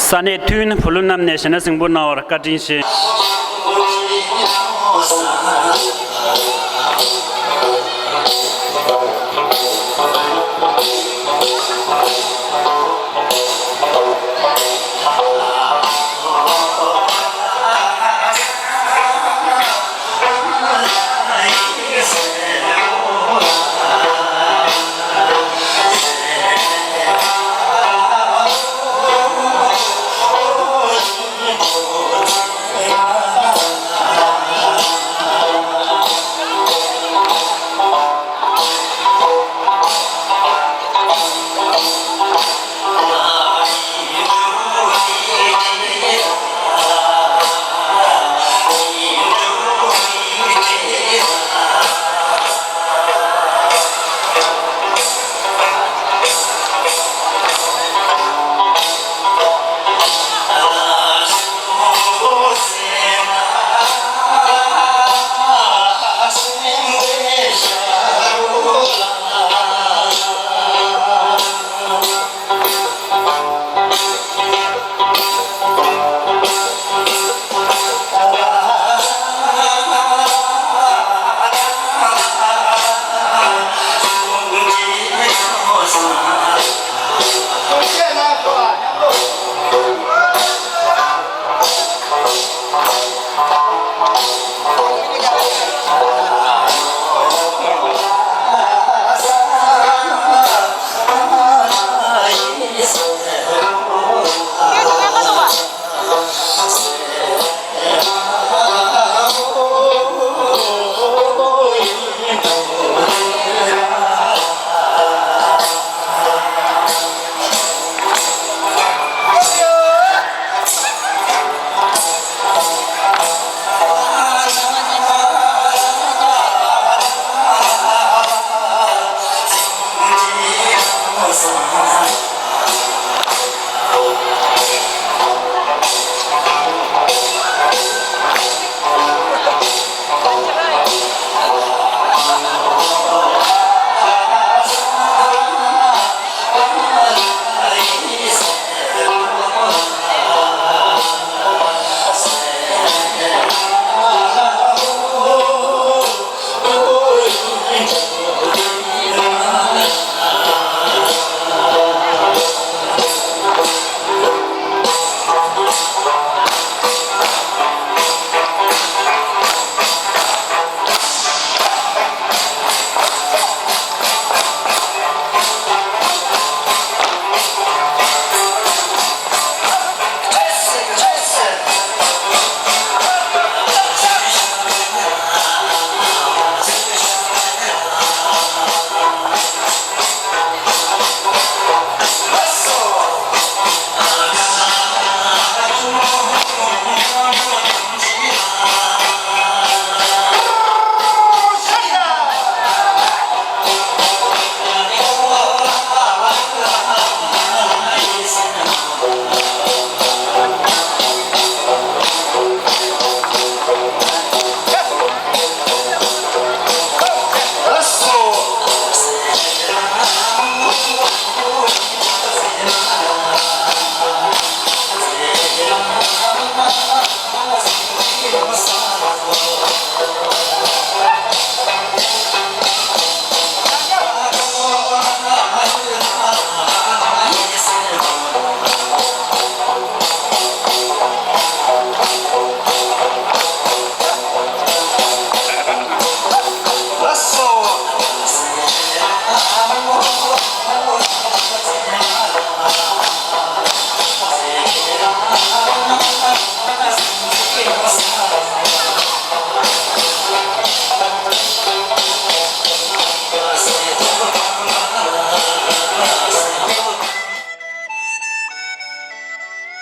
ས་གནས་ཐུན་བུ་ལུ་རྣམས་ནས་གཞས་སྣ་གཟིགས་འབུལ་གནང་བར་བཀའ་དྲིན་ཆེ།